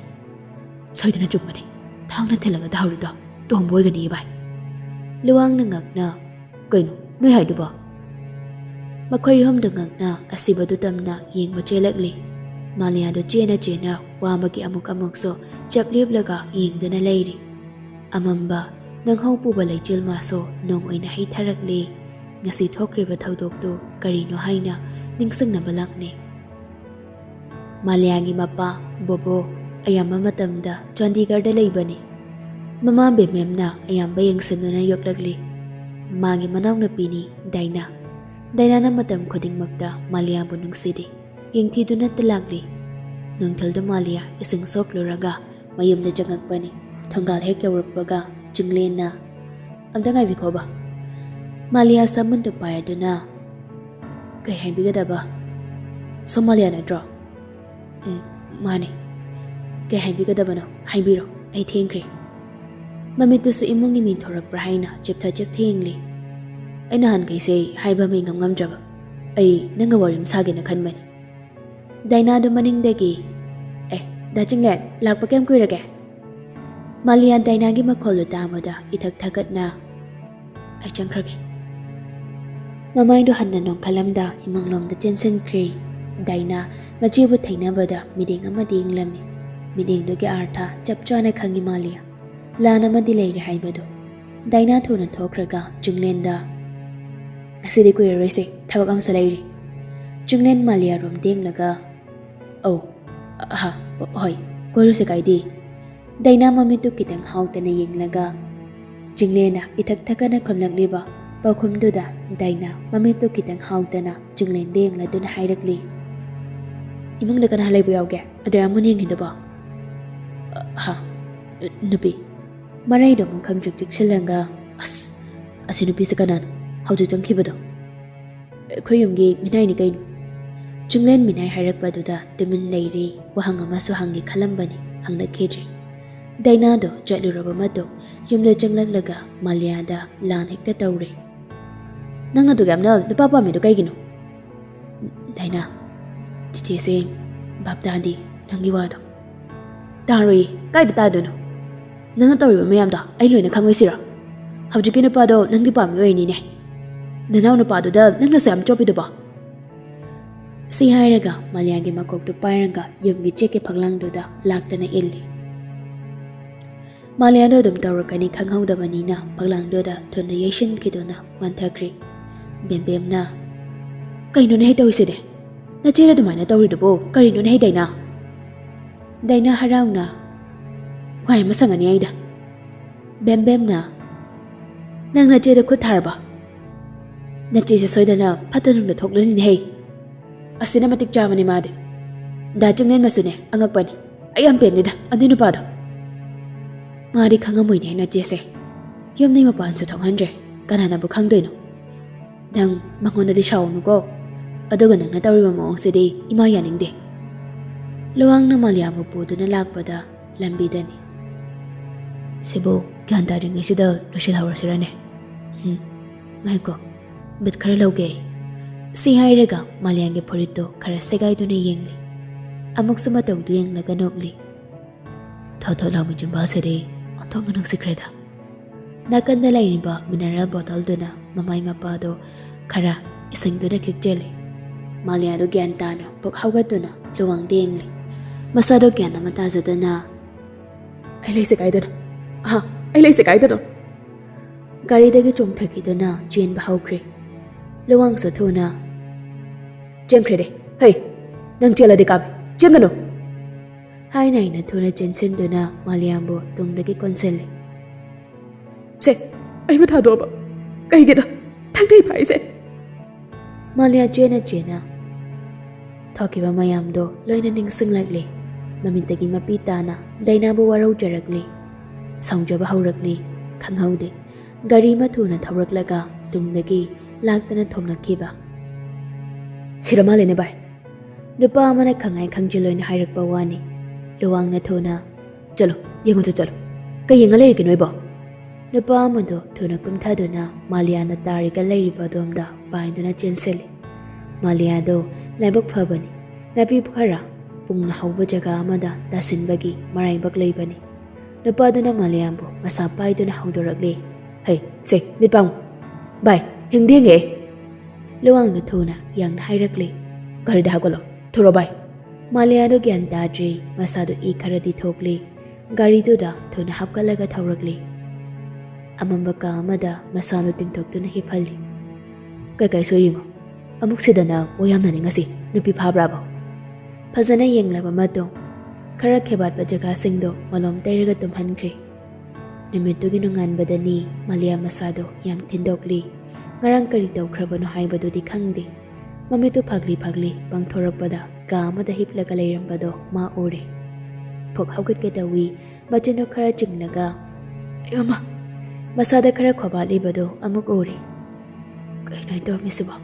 ꯁꯣꯏꯗꯅ ꯆꯨꯝꯒꯅꯤ꯫ ꯊꯥꯡꯅ ꯊꯤꯜꯂꯒ ꯇꯥꯍꯧꯔꯤꯗꯣ ꯇꯣꯝꯕ ꯑꯣꯏꯒꯅꯤꯌꯦ ꯚꯥꯏ꯫" ꯂꯨꯋꯥꯡꯅ ꯉꯛꯅ, "ꯀꯩꯅꯣ ꯅꯣꯏ ꯍꯥꯏꯗꯨꯕꯣ?" ꯃꯈꯣꯏ ꯑꯍꯨꯝꯗꯨ ꯉꯛꯅ ꯑꯁꯤꯕꯗꯨ ꯇꯝꯅ ꯌꯦꯡꯕ ꯆꯦꯜꯂꯛꯂꯤ꯫ ꯃꯥꯂꯤꯌꯥꯗꯨ ꯆꯦꯅ ꯆꯦꯅ ꯋꯥꯕꯒꯤ ꯑꯃꯨꯛ ꯑꯃꯨꯛꯁꯨ ꯆꯞ ꯂꯦꯞꯂꯒ ꯌꯦꯡꯗꯨꯅ ꯂꯩꯔꯤ꯫ ꯑꯃꯝꯕ ꯅꯪꯍꯧ ꯄꯨꯕ ꯂꯩꯆꯤꯜ ꯃꯥꯁꯨ ꯅꯣꯡ ꯑꯣꯏꯅ ꯍꯩꯊꯔꯛꯂꯤ꯫ ꯉꯁꯤ ꯊꯣꯛꯈ꯭ꯔꯤꯕ ꯊꯧꯗꯣꯛꯇꯨ ꯀꯔꯤꯅꯣ ꯍꯥꯏꯅ ꯅꯤꯡꯁꯤꯡꯅꯕ ꯂꯥꯛꯅꯩ꯫ ꯃꯥꯂꯤꯌꯥꯒꯤ ꯃꯄꯥ, ꯕꯣꯕꯣ, ꯑꯌꯥꯝꯕ ꯃꯇꯝꯗ ꯆꯥꯟꯗꯤꯒꯔꯗ ꯂꯩꯕꯅꯤ꯫ ꯃꯃꯥ ꯕꯦꯃꯦꯝꯅ ꯑꯌꯥꯝꯕ ꯌꯦꯡꯁꯤꯟꯗꯨꯅ ꯌꯣꯛꯂꯛꯂꯤ꯫ ꯃꯥꯒꯤ ꯃꯅꯥꯎꯅꯨꯄꯤꯅꯤ ꯗꯥꯏꯅꯥ꯫ ꯗꯥꯏꯅꯥꯅ ꯃꯇꯝ ꯈꯨꯗꯤꯡꯃꯛꯇ ꯃꯥꯂꯤꯌꯥꯕꯨ ꯅꯨꯡꯁꯤꯔꯤ꯫ ꯌꯦꯡꯊꯤꯗꯨꯅꯇ ꯂꯥꯛꯂꯤ꯫ ꯅꯨꯡꯊꯤꯜꯗ ꯃꯥꯂꯤꯌꯥ ꯏꯁꯤꯡ ꯁꯣꯛꯂꯨꯔꯒ ꯃꯌꯨꯝꯗ ꯆꯪꯉꯛꯄꯅꯤ꯫ ꯊꯣꯡꯒꯥꯜ ꯍꯦꯛ ꯌꯧꯔꯛꯄꯒ ꯆꯤꯡꯂꯦꯟꯅ, "ꯑꯝꯇ ꯉꯥꯏꯕꯤꯈꯣꯕ꯫" ꯃꯥꯂꯤꯌꯥ ꯁꯥꯃꯨꯟꯗꯨ ꯄꯥꯏꯔꯗꯨꯅ, "ꯀꯩ ꯍꯥꯏꯕꯤꯒꯗꯕ? ꯁꯣꯝ ꯃꯥꯂꯤꯌꯥ ꯅꯠꯇ꯭ꯔꯣ?" "ꯎꯝ, ꯃꯥꯅꯦ꯫ ꯀꯩ ꯍꯥꯏꯕꯤꯒꯗꯕꯅꯣ? ꯍꯥꯏꯕꯤꯔꯣ, ꯑꯩ ꯊꯦꯡꯈ꯭ꯔꯦ꯫" ꯃꯃꯤꯠꯇꯨꯁꯨ ꯏꯃꯨꯡꯒꯤ ꯃꯤ ꯊꯣꯔꯛꯄ꯭ꯔꯥ ꯍꯥꯏꯅ ꯆꯤꯞꯊ ꯆꯤꯞꯊ ꯌꯦꯡꯂꯤ꯫ "ꯑꯩ ꯅꯍꯥꯟꯈꯩꯁꯦ ꯍꯥꯏꯕ ꯑꯃ ꯉꯝ ꯉꯝꯗ꯭ꯔꯕ꯫ ꯑꯩ ꯅꯪꯒ ꯋꯥꯔꯤ ꯑꯃ ꯁꯥꯒꯦꯅ ꯈꯟꯕꯅꯤ꯫" ꯗꯥꯏꯅꯥꯗꯨ ꯃꯅꯤꯡꯗꯒꯤ, "ꯑꯦ, ꯗꯥ ꯆꯤꯡꯂꯦꯟ, ꯂꯥꯛꯄ ꯀꯌꯥꯝ ꯀꯨꯏꯔꯒꯦ?" ꯃꯥꯂꯤꯌꯥ ꯗꯥꯏꯅꯥꯒꯤ ꯃꯈꯣꯜꯗꯨ ꯇꯥꯕꯗ ꯏꯊꯛ ꯊꯛꯀꯠꯅ, "ꯑꯩ ꯆꯪꯈ꯭ꯔꯒꯦ꯫" ꯃꯃꯥꯏꯗꯨ ꯍꯟꯅ ꯅꯣꯡꯈꯠꯂꯝꯗ ꯏꯃꯨꯡꯂꯣꯝꯗ ꯆꯦꯟꯁꯤꯟꯈ꯭ꯔꯦ꯫ ꯗꯥꯏꯅꯥ ꯃꯆꯦꯕꯨ ꯊꯦꯡꯅꯕꯗ ꯃꯤꯠꯌꯦꯡ ꯑꯃꯗꯤ ꯌꯦꯡꯂꯝꯃꯤ꯫ ꯃꯤꯠꯌꯦꯡꯗꯨꯒꯤ ꯑꯥꯔꯊ ꯆꯞ ꯆꯥꯅ ꯈꯪꯉꯤ ꯃꯥꯂꯤꯌꯥ꯫ ꯂꯥꯟ ꯑꯃꯗꯤ ꯂꯩꯔꯦ ꯍꯥꯏꯕꯗꯨ꯫ ꯗꯥꯏꯅꯥ ꯊꯨꯅ ꯊꯣꯛꯈ꯭ꯔꯒ ꯆꯤꯡꯂꯦꯟꯗ, "ꯉꯁꯤꯗꯤ ꯀꯨꯏꯔꯔꯣꯏꯁꯦ, ꯊꯕꯛ ꯑꯃꯁꯨ ꯂꯩꯔꯤ꯫" ꯆꯤꯡꯂꯦꯟ ꯃꯥꯂꯤꯌꯥꯔꯣꯝꯗ ꯌꯦꯡꯂꯒ, "ꯑꯧ, ꯑꯍꯥ, ꯍꯣꯏ, ꯀꯣꯏꯔꯨꯁꯦ ꯀꯥꯏꯗꯦ꯫" ꯗꯥꯏꯅꯥ ꯃꯃꯤꯠꯇꯨ ꯈꯤꯇꯪ ꯍꯥꯎꯇꯅ ꯌꯦꯡꯂꯒ, ꯆꯤꯡꯂꯦꯟꯅ ꯏꯊꯛ ꯊꯛꯀꯠꯅ ꯈꯨꯝꯂꯛꯂꯤꯕ ꯄꯥꯎꯈꯨꯝꯗꯨꯗ ꯗꯥꯏꯅꯥ ꯃꯃꯤꯠꯇꯨ ꯈꯤꯇꯪ ꯍꯥꯎꯇꯅ ꯆꯤꯡꯂꯦꯟꯗ ꯌꯦꯡꯂꯗꯨꯅ ꯍꯥꯏꯔꯛꯂꯤ, "ꯏꯃꯨꯡꯗ ꯀꯅꯥ ꯂꯩꯕ ꯌꯥꯎꯒꯦ? ꯑꯗꯨ ꯌꯥꯝ ꯃꯨꯟꯅ ꯌꯦꯡꯈꯤꯗꯨꯕꯣ?" "ꯑ, ꯍꯥ?" "ꯅꯨꯄꯤ?" ꯃꯔꯩꯗꯣ ꯑꯃꯨꯛ ꯈꯪꯗ꯭ꯔꯤꯛ ꯆꯤꯛꯁꯤꯜꯂꯒ, "ꯑꯁ, ꯑꯁꯤ ꯅꯨꯄꯤꯁꯦ ꯀꯅꯥꯅꯣ ꯍꯧꯖꯤꯛ ꯆꯪꯈꯤꯕꯗꯣ?" "ꯑꯩꯈꯣꯏ ꯌꯨꯝꯒꯤ ꯃꯤꯅꯥꯏꯅꯤ ꯀꯩꯅꯣ?" ꯆꯤꯡꯂꯦꯟ ꯃꯤꯅꯥꯏ ꯍꯥꯏꯔꯛꯄꯗꯨꯗ ꯇꯨꯃꯤꯟ ꯂꯩꯔꯤ꯫ ꯋꯥꯍꯪ ꯑꯃꯁꯨ ꯍꯪꯒꯦ ꯈꯜꯂꯝꯕꯅꯤ, ꯍꯪꯂꯛꯈꯤꯗ꯭ꯔꯦ꯫ ꯗꯥꯏꯅꯥꯗꯣ ꯆꯠꯂꯨꯔꯕ ꯃꯇꯨꯡ ꯌꯨꯝꯗ ꯆꯪꯂꯛꯂꯒ ꯃꯥꯂꯤꯌꯥꯗ ꯂꯥꯟ ꯍꯦꯛꯇ ꯇꯧꯔꯦ꯫ "ꯅꯪꯅ ꯑꯗꯨꯛ ꯌꯥꯝꯅ ꯅꯨꯄꯥ ꯄꯥꯝꯃꯤꯗꯣ ꯀꯩꯒꯤꯅꯣ?" "ꯗꯥꯏꯅꯥ, ꯆꯤꯆꯦꯁꯦ ꯚꯥꯞ ꯇꯥꯗꯦ ꯅꯪꯒꯤ ꯋꯥꯗꯣ꯫" "ꯇꯥꯔꯣꯏꯌꯦ, ꯀꯥꯏꯗ ꯇꯥꯗꯣꯏꯅꯣ? ꯅꯪꯅ ꯇꯧꯔꯤꯕ ꯃꯌꯥꯝꯗꯣ ꯑꯩ ꯂꯣꯏꯅ ꯈꯪꯉꯣꯏꯁꯤꯔꯣ? ꯍꯧꯖꯤꯛꯀꯤ ꯅꯨꯄꯥꯗꯣ ꯅꯪꯒꯤ ꯄꯥꯝꯃꯤ ꯑꯣꯏꯔꯤꯅꯤꯅꯦ꯫ ꯅꯅꯥꯎ ꯅꯨꯄꯥꯗꯨꯗ ꯅꯪꯅꯁꯨ ꯌꯥꯝ ꯆꯣꯞꯄꯤꯗꯨꯕꯣ?" ꯁꯤ ꯍꯥꯏꯔꯒ ꯃꯥꯂꯤꯌꯥꯒꯤ ꯃꯀꯣꯛꯇꯨ ꯄꯥꯏꯔꯒ ꯌꯨꯝꯒꯤ ꯆꯦꯛꯀꯤ ꯐꯛꯂꯥꯡꯗꯨꯗ ꯂꯥꯛꯇꯅ ꯏꯜꯂꯤ꯫ ꯃꯥꯂꯤꯌꯥꯗꯣ ꯑꯗꯨꯝ ꯇꯧꯔꯛꯀꯅꯤ ꯈꯪꯍꯧꯗꯕꯅꯤꯅ ꯐꯛꯂꯥꯡꯗꯨꯗ ꯊꯨꯅ ꯌꯩꯁꯤꯟꯈꯤꯗꯨꯅ ꯋꯥꯟꯊꯈ꯭ꯔꯤ꯫ ꯕꯦꯝꯕꯦꯝꯅ, "ꯀꯩꯅꯣꯅꯦ ꯍꯦꯛ ꯇꯧꯔꯤꯁꯤꯗꯤ? ꯅꯆꯦꯅ ꯑꯗꯨꯃꯥꯏꯅ ꯇꯧꯔꯤꯗꯨꯕꯨ ꯀꯔꯤꯅꯣꯅꯦ ꯍꯦꯛ ꯗꯥꯏꯅꯥ?" ꯗꯥꯏꯅꯥ ꯍꯔꯥꯎꯅ, "ꯋꯥꯏ ꯑꯃ ꯁꯪꯉꯅꯤ ꯑꯩꯗ꯫" ꯕꯦꯝꯕꯦꯝꯅ, "ꯅꯪ ꯅꯆꯦꯗ ꯈꯨꯠ ꯊꯥꯔꯕ? ꯅꯆꯦꯁꯦ ꯁꯣꯏꯗꯅ ꯐꯠꯇ ꯅꯨꯡꯗ ꯊꯣꯛꯂꯅꯤꯅꯦ ꯍꯩ꯫ ꯑꯁꯤꯅ ꯃꯇꯤꯛ ꯆꯥꯕꯅꯤ ꯃꯥꯗꯤ꯫ ꯗꯥ ꯆꯤꯡꯂꯦꯟꯃꯁꯨꯅꯦ ꯑꯉꯛꯄꯅꯤ꯫ ꯑꯩ ꯌꯥꯝ ꯄꯦꯟꯗꯦꯗ ꯑꯗꯨꯏ ꯅꯨꯄꯥꯗꯣ꯫ ꯃꯥꯗꯤ ꯈꯪꯉꯝꯃꯣꯏꯅꯦ ꯅꯆꯦꯁꯦ꯫ ꯌꯨꯝꯗꯩ ꯃꯄꯥꯟꯁꯨ ꯊꯣꯛꯍꯟꯗ꯭ꯔꯦ꯫ ꯀꯅꯥꯅꯕꯨ ꯈꯪꯗꯣꯏꯅꯣ? ꯅꯪ ꯃꯉꯣꯟꯗꯗꯤ ꯁꯥꯎꯅꯨꯀꯣ꯫ ꯑꯗꯨꯒ ꯅꯪꯅ ꯇꯧꯔꯤꯕ ꯃꯑꯣꯡꯁꯤꯗꯤ ꯏꯃꯥ ꯌꯥꯅꯤꯡꯗꯦ꯫" ꯂꯨꯋꯥꯡꯅ ꯃꯥꯂꯤꯌꯥꯕꯨ ꯄꯨꯗꯨꯅ ꯂꯥꯛꯄꯗ ꯂꯝꯕꯤꯗꯅꯤ꯫ "ꯁꯤꯕꯨ ꯒ꯭ꯌꯥꯟ ꯇꯥꯗ꯭ꯔꯤꯉꯩꯁꯤꯗ ꯂꯣꯏꯁꯤꯜꯍꯧꯔꯁꯤꯔꯅꯦ? ꯎꯝ, ꯉꯥꯏꯈꯣ, ꯕꯤꯠ ꯈꯔ ꯂꯧꯒꯦ ꯑꯩ꯫" ꯁꯤ ꯍꯥꯏꯔꯒ ꯃꯥꯂꯤꯌꯥꯒꯤ ꯐꯨꯔꯤꯠꯇꯨ ꯈꯔ ꯁꯦꯒꯥꯏꯗꯨꯅ ꯌꯦꯡꯂꯤ꯫ ꯑꯃꯨꯛꯁꯨ ꯃꯇꯧꯗꯨ ꯌꯦꯡꯂꯒ ꯅꯣꯛꯂꯤ꯫ "ꯊꯣꯠ ꯊꯣꯠ ꯂꯥꯎꯕ ꯆꯤꯝꯕꯥꯜꯁꯤꯗꯤ ꯑꯣꯟꯊꯣꯛꯅ ꯅꯨꯡꯁꯤꯈ꯭ꯔꯦꯗ꯫" ꯅꯥꯀꯟꯗ ꯂꯩꯔꯤꯕ ꯃꯤꯅꯔꯦꯜ ꯕꯣꯇꯜꯗꯨꯅ ꯃꯃꯥꯏ ꯃꯄꯥꯗꯣ ꯈꯔ ꯏꯁꯤꯡꯗꯨꯅ ꯈꯤꯛꯆꯤꯜꯂꯤ꯫ ꯃꯥꯂꯤꯌꯥꯗꯣ ꯒ꯭ꯌꯥꯟ ꯇꯥꯅ ꯄꯨꯛ ꯍꯧꯒꯠꯇꯨꯅ ꯂꯨꯋꯥꯡꯗ ꯌꯦꯡꯂꯤ꯫ ꯃꯁꯥꯗꯣ ꯒ꯭ꯌꯥꯟ ꯑꯃ ꯇꯥꯖꯗꯅ, "ꯑꯩ ꯂꯩꯁꯦ ꯀꯥꯏꯗꯅꯣ? ꯑꯍꯥ, ꯑꯩ ꯂꯩꯁꯦ ꯀꯥꯏꯗꯅꯣ?" ꯒꯥꯔꯤꯗꯒꯤ ꯆꯣꯡꯊꯈꯤꯗꯨꯅ ꯆꯦꯟꯕ ꯍꯧꯈ꯭ꯔꯦ꯫ ꯂꯨꯋꯥꯡꯁꯨ ꯊꯨꯅ, "ꯆꯦꯟꯈ꯭ꯔꯦꯅꯦ꯫ ꯍꯩ, ꯅꯪ ꯆꯦꯜꯂꯗꯤ ꯀꯥꯞꯄꯦ꯫ ꯆꯦꯟꯒꯅꯨ!" ꯍꯥꯏꯅ ꯍꯥꯏꯅ ꯊꯨꯅ ꯆꯦꯟꯁꯤꯟꯗꯨꯅ ꯃꯥꯂꯤꯌꯥꯕꯨ ꯇꯨꯡꯗꯒꯤ ꯀꯣꯟꯁꯤꯜꯂꯤ꯫ "ꯁꯦ, ꯑꯩꯕꯨ ꯊꯥꯗꯣꯛꯑꯕ ꯀꯩꯒꯤꯅꯣ? ꯊꯪꯅꯩ ꯐꯥꯏꯁꯦ!" ꯃꯥꯂꯤꯌꯥ ꯆꯦꯅ ꯆꯦꯅ ꯊꯣꯛꯈꯤꯕ ꯃꯌꯥꯝꯗꯣ ꯂꯣꯏꯅ ꯅꯤꯡꯁꯤꯡꯂꯛꯂꯤ꯫ ꯃꯃꯤꯠꯇꯒꯤ ꯃꯄꯤ ꯇꯥꯅ ꯗꯥꯏꯅꯥꯕꯨ ꯋꯥꯔꯧꯖꯔꯛꯂꯤ꯫ ꯁꯥꯎꯖꯕ ꯍꯧꯔꯛꯂꯤ꯫ ꯈꯪꯍꯧꯗꯦ, ꯒꯥꯔꯤ ꯑꯃ ꯊꯨꯅ ꯊꯧꯔꯛꯂꯒ ꯇꯨꯡꯗꯒꯤ ꯂꯥꯛꯇꯅ ꯊꯣꯝꯂꯛꯈꯤꯕ꯫ "ꯁꯤꯔ ꯃꯥꯜꯂꯦꯅꯦ ꯚꯥꯏ"꯫ ꯅꯨꯄꯥ ꯑꯃꯅ ꯈꯪꯉꯥꯏ ꯈꯪꯖꯤꯜꯂꯣꯏꯅ ꯍꯥꯏꯔꯛꯄ ꯋꯥꯅꯤ꯫ ꯂꯨꯋꯥꯡꯅ ꯊꯨꯅ, "ꯆꯠꯂꯣ, ꯌꯦꯡꯉꯨꯆꯣ, ꯆꯠꯂꯣ꯫ ꯀꯩ ꯌꯦꯡꯉ ꯂꯩꯔꯤꯒꯦ ꯅꯣꯏꯕꯣ?" ꯅꯨꯄꯥ ꯑꯃꯗꯨ ꯊꯨꯅ ꯀꯨꯝꯊꯗꯨꯅ ꯃꯥꯂꯤꯌꯥꯅ ꯇꯥꯔꯤꯒ ꯂꯩꯔꯤꯕ ꯑꯗꯣꯝꯗ ꯄꯥꯏꯗꯨꯅ ꯆꯦꯟꯁꯤꯜꯂꯤ꯫ ꯃꯥꯂꯤꯌꯥꯗꯨ ꯂꯥꯏꯕꯛ ꯐꯕꯅꯤ, ꯅꯥꯄꯤ ꯈꯔ ꯄꯨꯡꯅ ꯍꯧꯕ ꯖꯒꯥ ꯑꯃꯗ ꯇꯥꯁꯤꯟꯕꯒꯤ ꯃꯔꯥꯏꯕꯛ ꯂꯩꯕꯅꯤ꯫ ꯅꯨꯄꯥꯗꯨꯅ ꯃꯥꯂꯤꯌꯥꯕꯨ ꯃꯁꯥ ꯄꯥꯏꯗꯨꯅ ꯍꯧꯗꯣꯔꯛꯂꯤ꯫ "ꯍꯩ, ꯁꯦ, ꯃꯤꯠ ꯄꯥꯡꯉꯨ꯫ ꯚꯥꯏ, ꯍꯤꯡꯗꯤ ꯍꯤꯡꯉꯦ!" ꯂꯨꯋꯥꯡꯅ ꯊꯨꯅ ꯌꯥꯡꯅ ꯍꯥꯏꯔꯛꯂꯤ꯫ "ꯒꯥꯔꯤꯗ ꯍꯥꯞꯀꯠꯂꯣ꯫ ꯊꯨꯔꯣ ꯚꯥꯏ!" ꯃꯥꯂꯤꯌꯥꯗꯨ ꯒ꯭ꯌꯥꯟ ꯇꯥꯗ꯭ꯔꯤ, ꯃꯁꯥꯗꯨ ꯏ ꯈꯔꯗꯤ ꯊꯣꯛꯂꯤ꯫ ꯒꯥꯔꯤꯗꯨꯗ ꯊꯨꯅ ꯍꯥꯞꯀꯠꯂꯒ ꯊꯧꯔꯛꯂꯤ꯫ ꯑꯃꯝꯕ ꯀꯥ ꯑꯃꯗ ꯃꯁꯥꯗꯨ ꯇꯤꯡꯊꯣꯛꯇꯨꯅ ꯍꯤꯞꯍꯜꯂꯤ꯫ "ꯀꯩꯀꯩꯁꯨ ꯌꯦꯡꯉꯨ꯫ ꯑꯃꯨꯛ ꯁꯤꯗꯅ ꯋꯥ ꯌꯥꯝꯅꯅꯤ ꯉꯁꯤ꯫ ꯅꯨꯄꯤ ꯐꯥꯕ꯭ꯔꯥꯕꯣ?" ꯐꯖꯅ ꯌꯦꯡꯂꯕ ꯃꯇꯨꯡ, ꯈꯔ ꯈꯦꯕꯥꯠꯄ ꯖꯒꯥꯁꯤꯡꯗꯣ ꯃꯣꯂꯣꯝ ꯇꯩꯔꯒ ꯇꯨꯝꯍꯟꯈ꯭ꯔꯦ꯫ ꯅꯨꯃꯤꯠꯇꯨꯒꯤ ꯅꯣꯡꯉꯥꯟꯕꯗꯅꯤ ꯃꯥꯂꯤꯌꯥ ꯃꯁꯥꯗꯣ ꯌꯥꯝ ꯊꯤꯟꯗꯣꯛꯂꯤ꯫ ꯉꯔꯥꯡ ꯀꯔꯤ ꯇꯧꯈ꯭ꯔꯕꯅꯣ ꯍꯥꯏꯕꯗꯨꯗꯤ ꯈꯪꯗꯦ꯫ ꯃꯃꯤꯠꯇꯨ ꯐꯥꯛꯂꯤ ꯐꯥꯛꯂꯤ ꯄꯥꯡꯊꯣꯔꯛꯄꯗ ꯀꯥ ꯑꯃꯗ ꯍꯤꯞꯂꯒ ꯂꯩꯔꯝꯕꯗꯣ ꯃꯥ ꯎꯔꯦ꯫ ꯐꯨꯛ ꯍꯧꯒꯠꯀꯦ ꯇꯧꯏ, ꯃꯆꯤꯟꯗꯨ ꯈꯔ ꯆꯤꯡꯂꯒ, "ꯑꯩ ꯃꯃꯥ!" ꯃꯁꯥꯗ ꯈꯔ ꯈꯣꯕꯥꯠꯂꯤꯕꯗꯨ ꯑꯃꯨꯛ ꯎꯔꯦ꯫ "ꯀꯩꯅꯣ ꯑꯩ ꯇꯧꯔꯝꯃꯤꯁꯤꯕꯣ?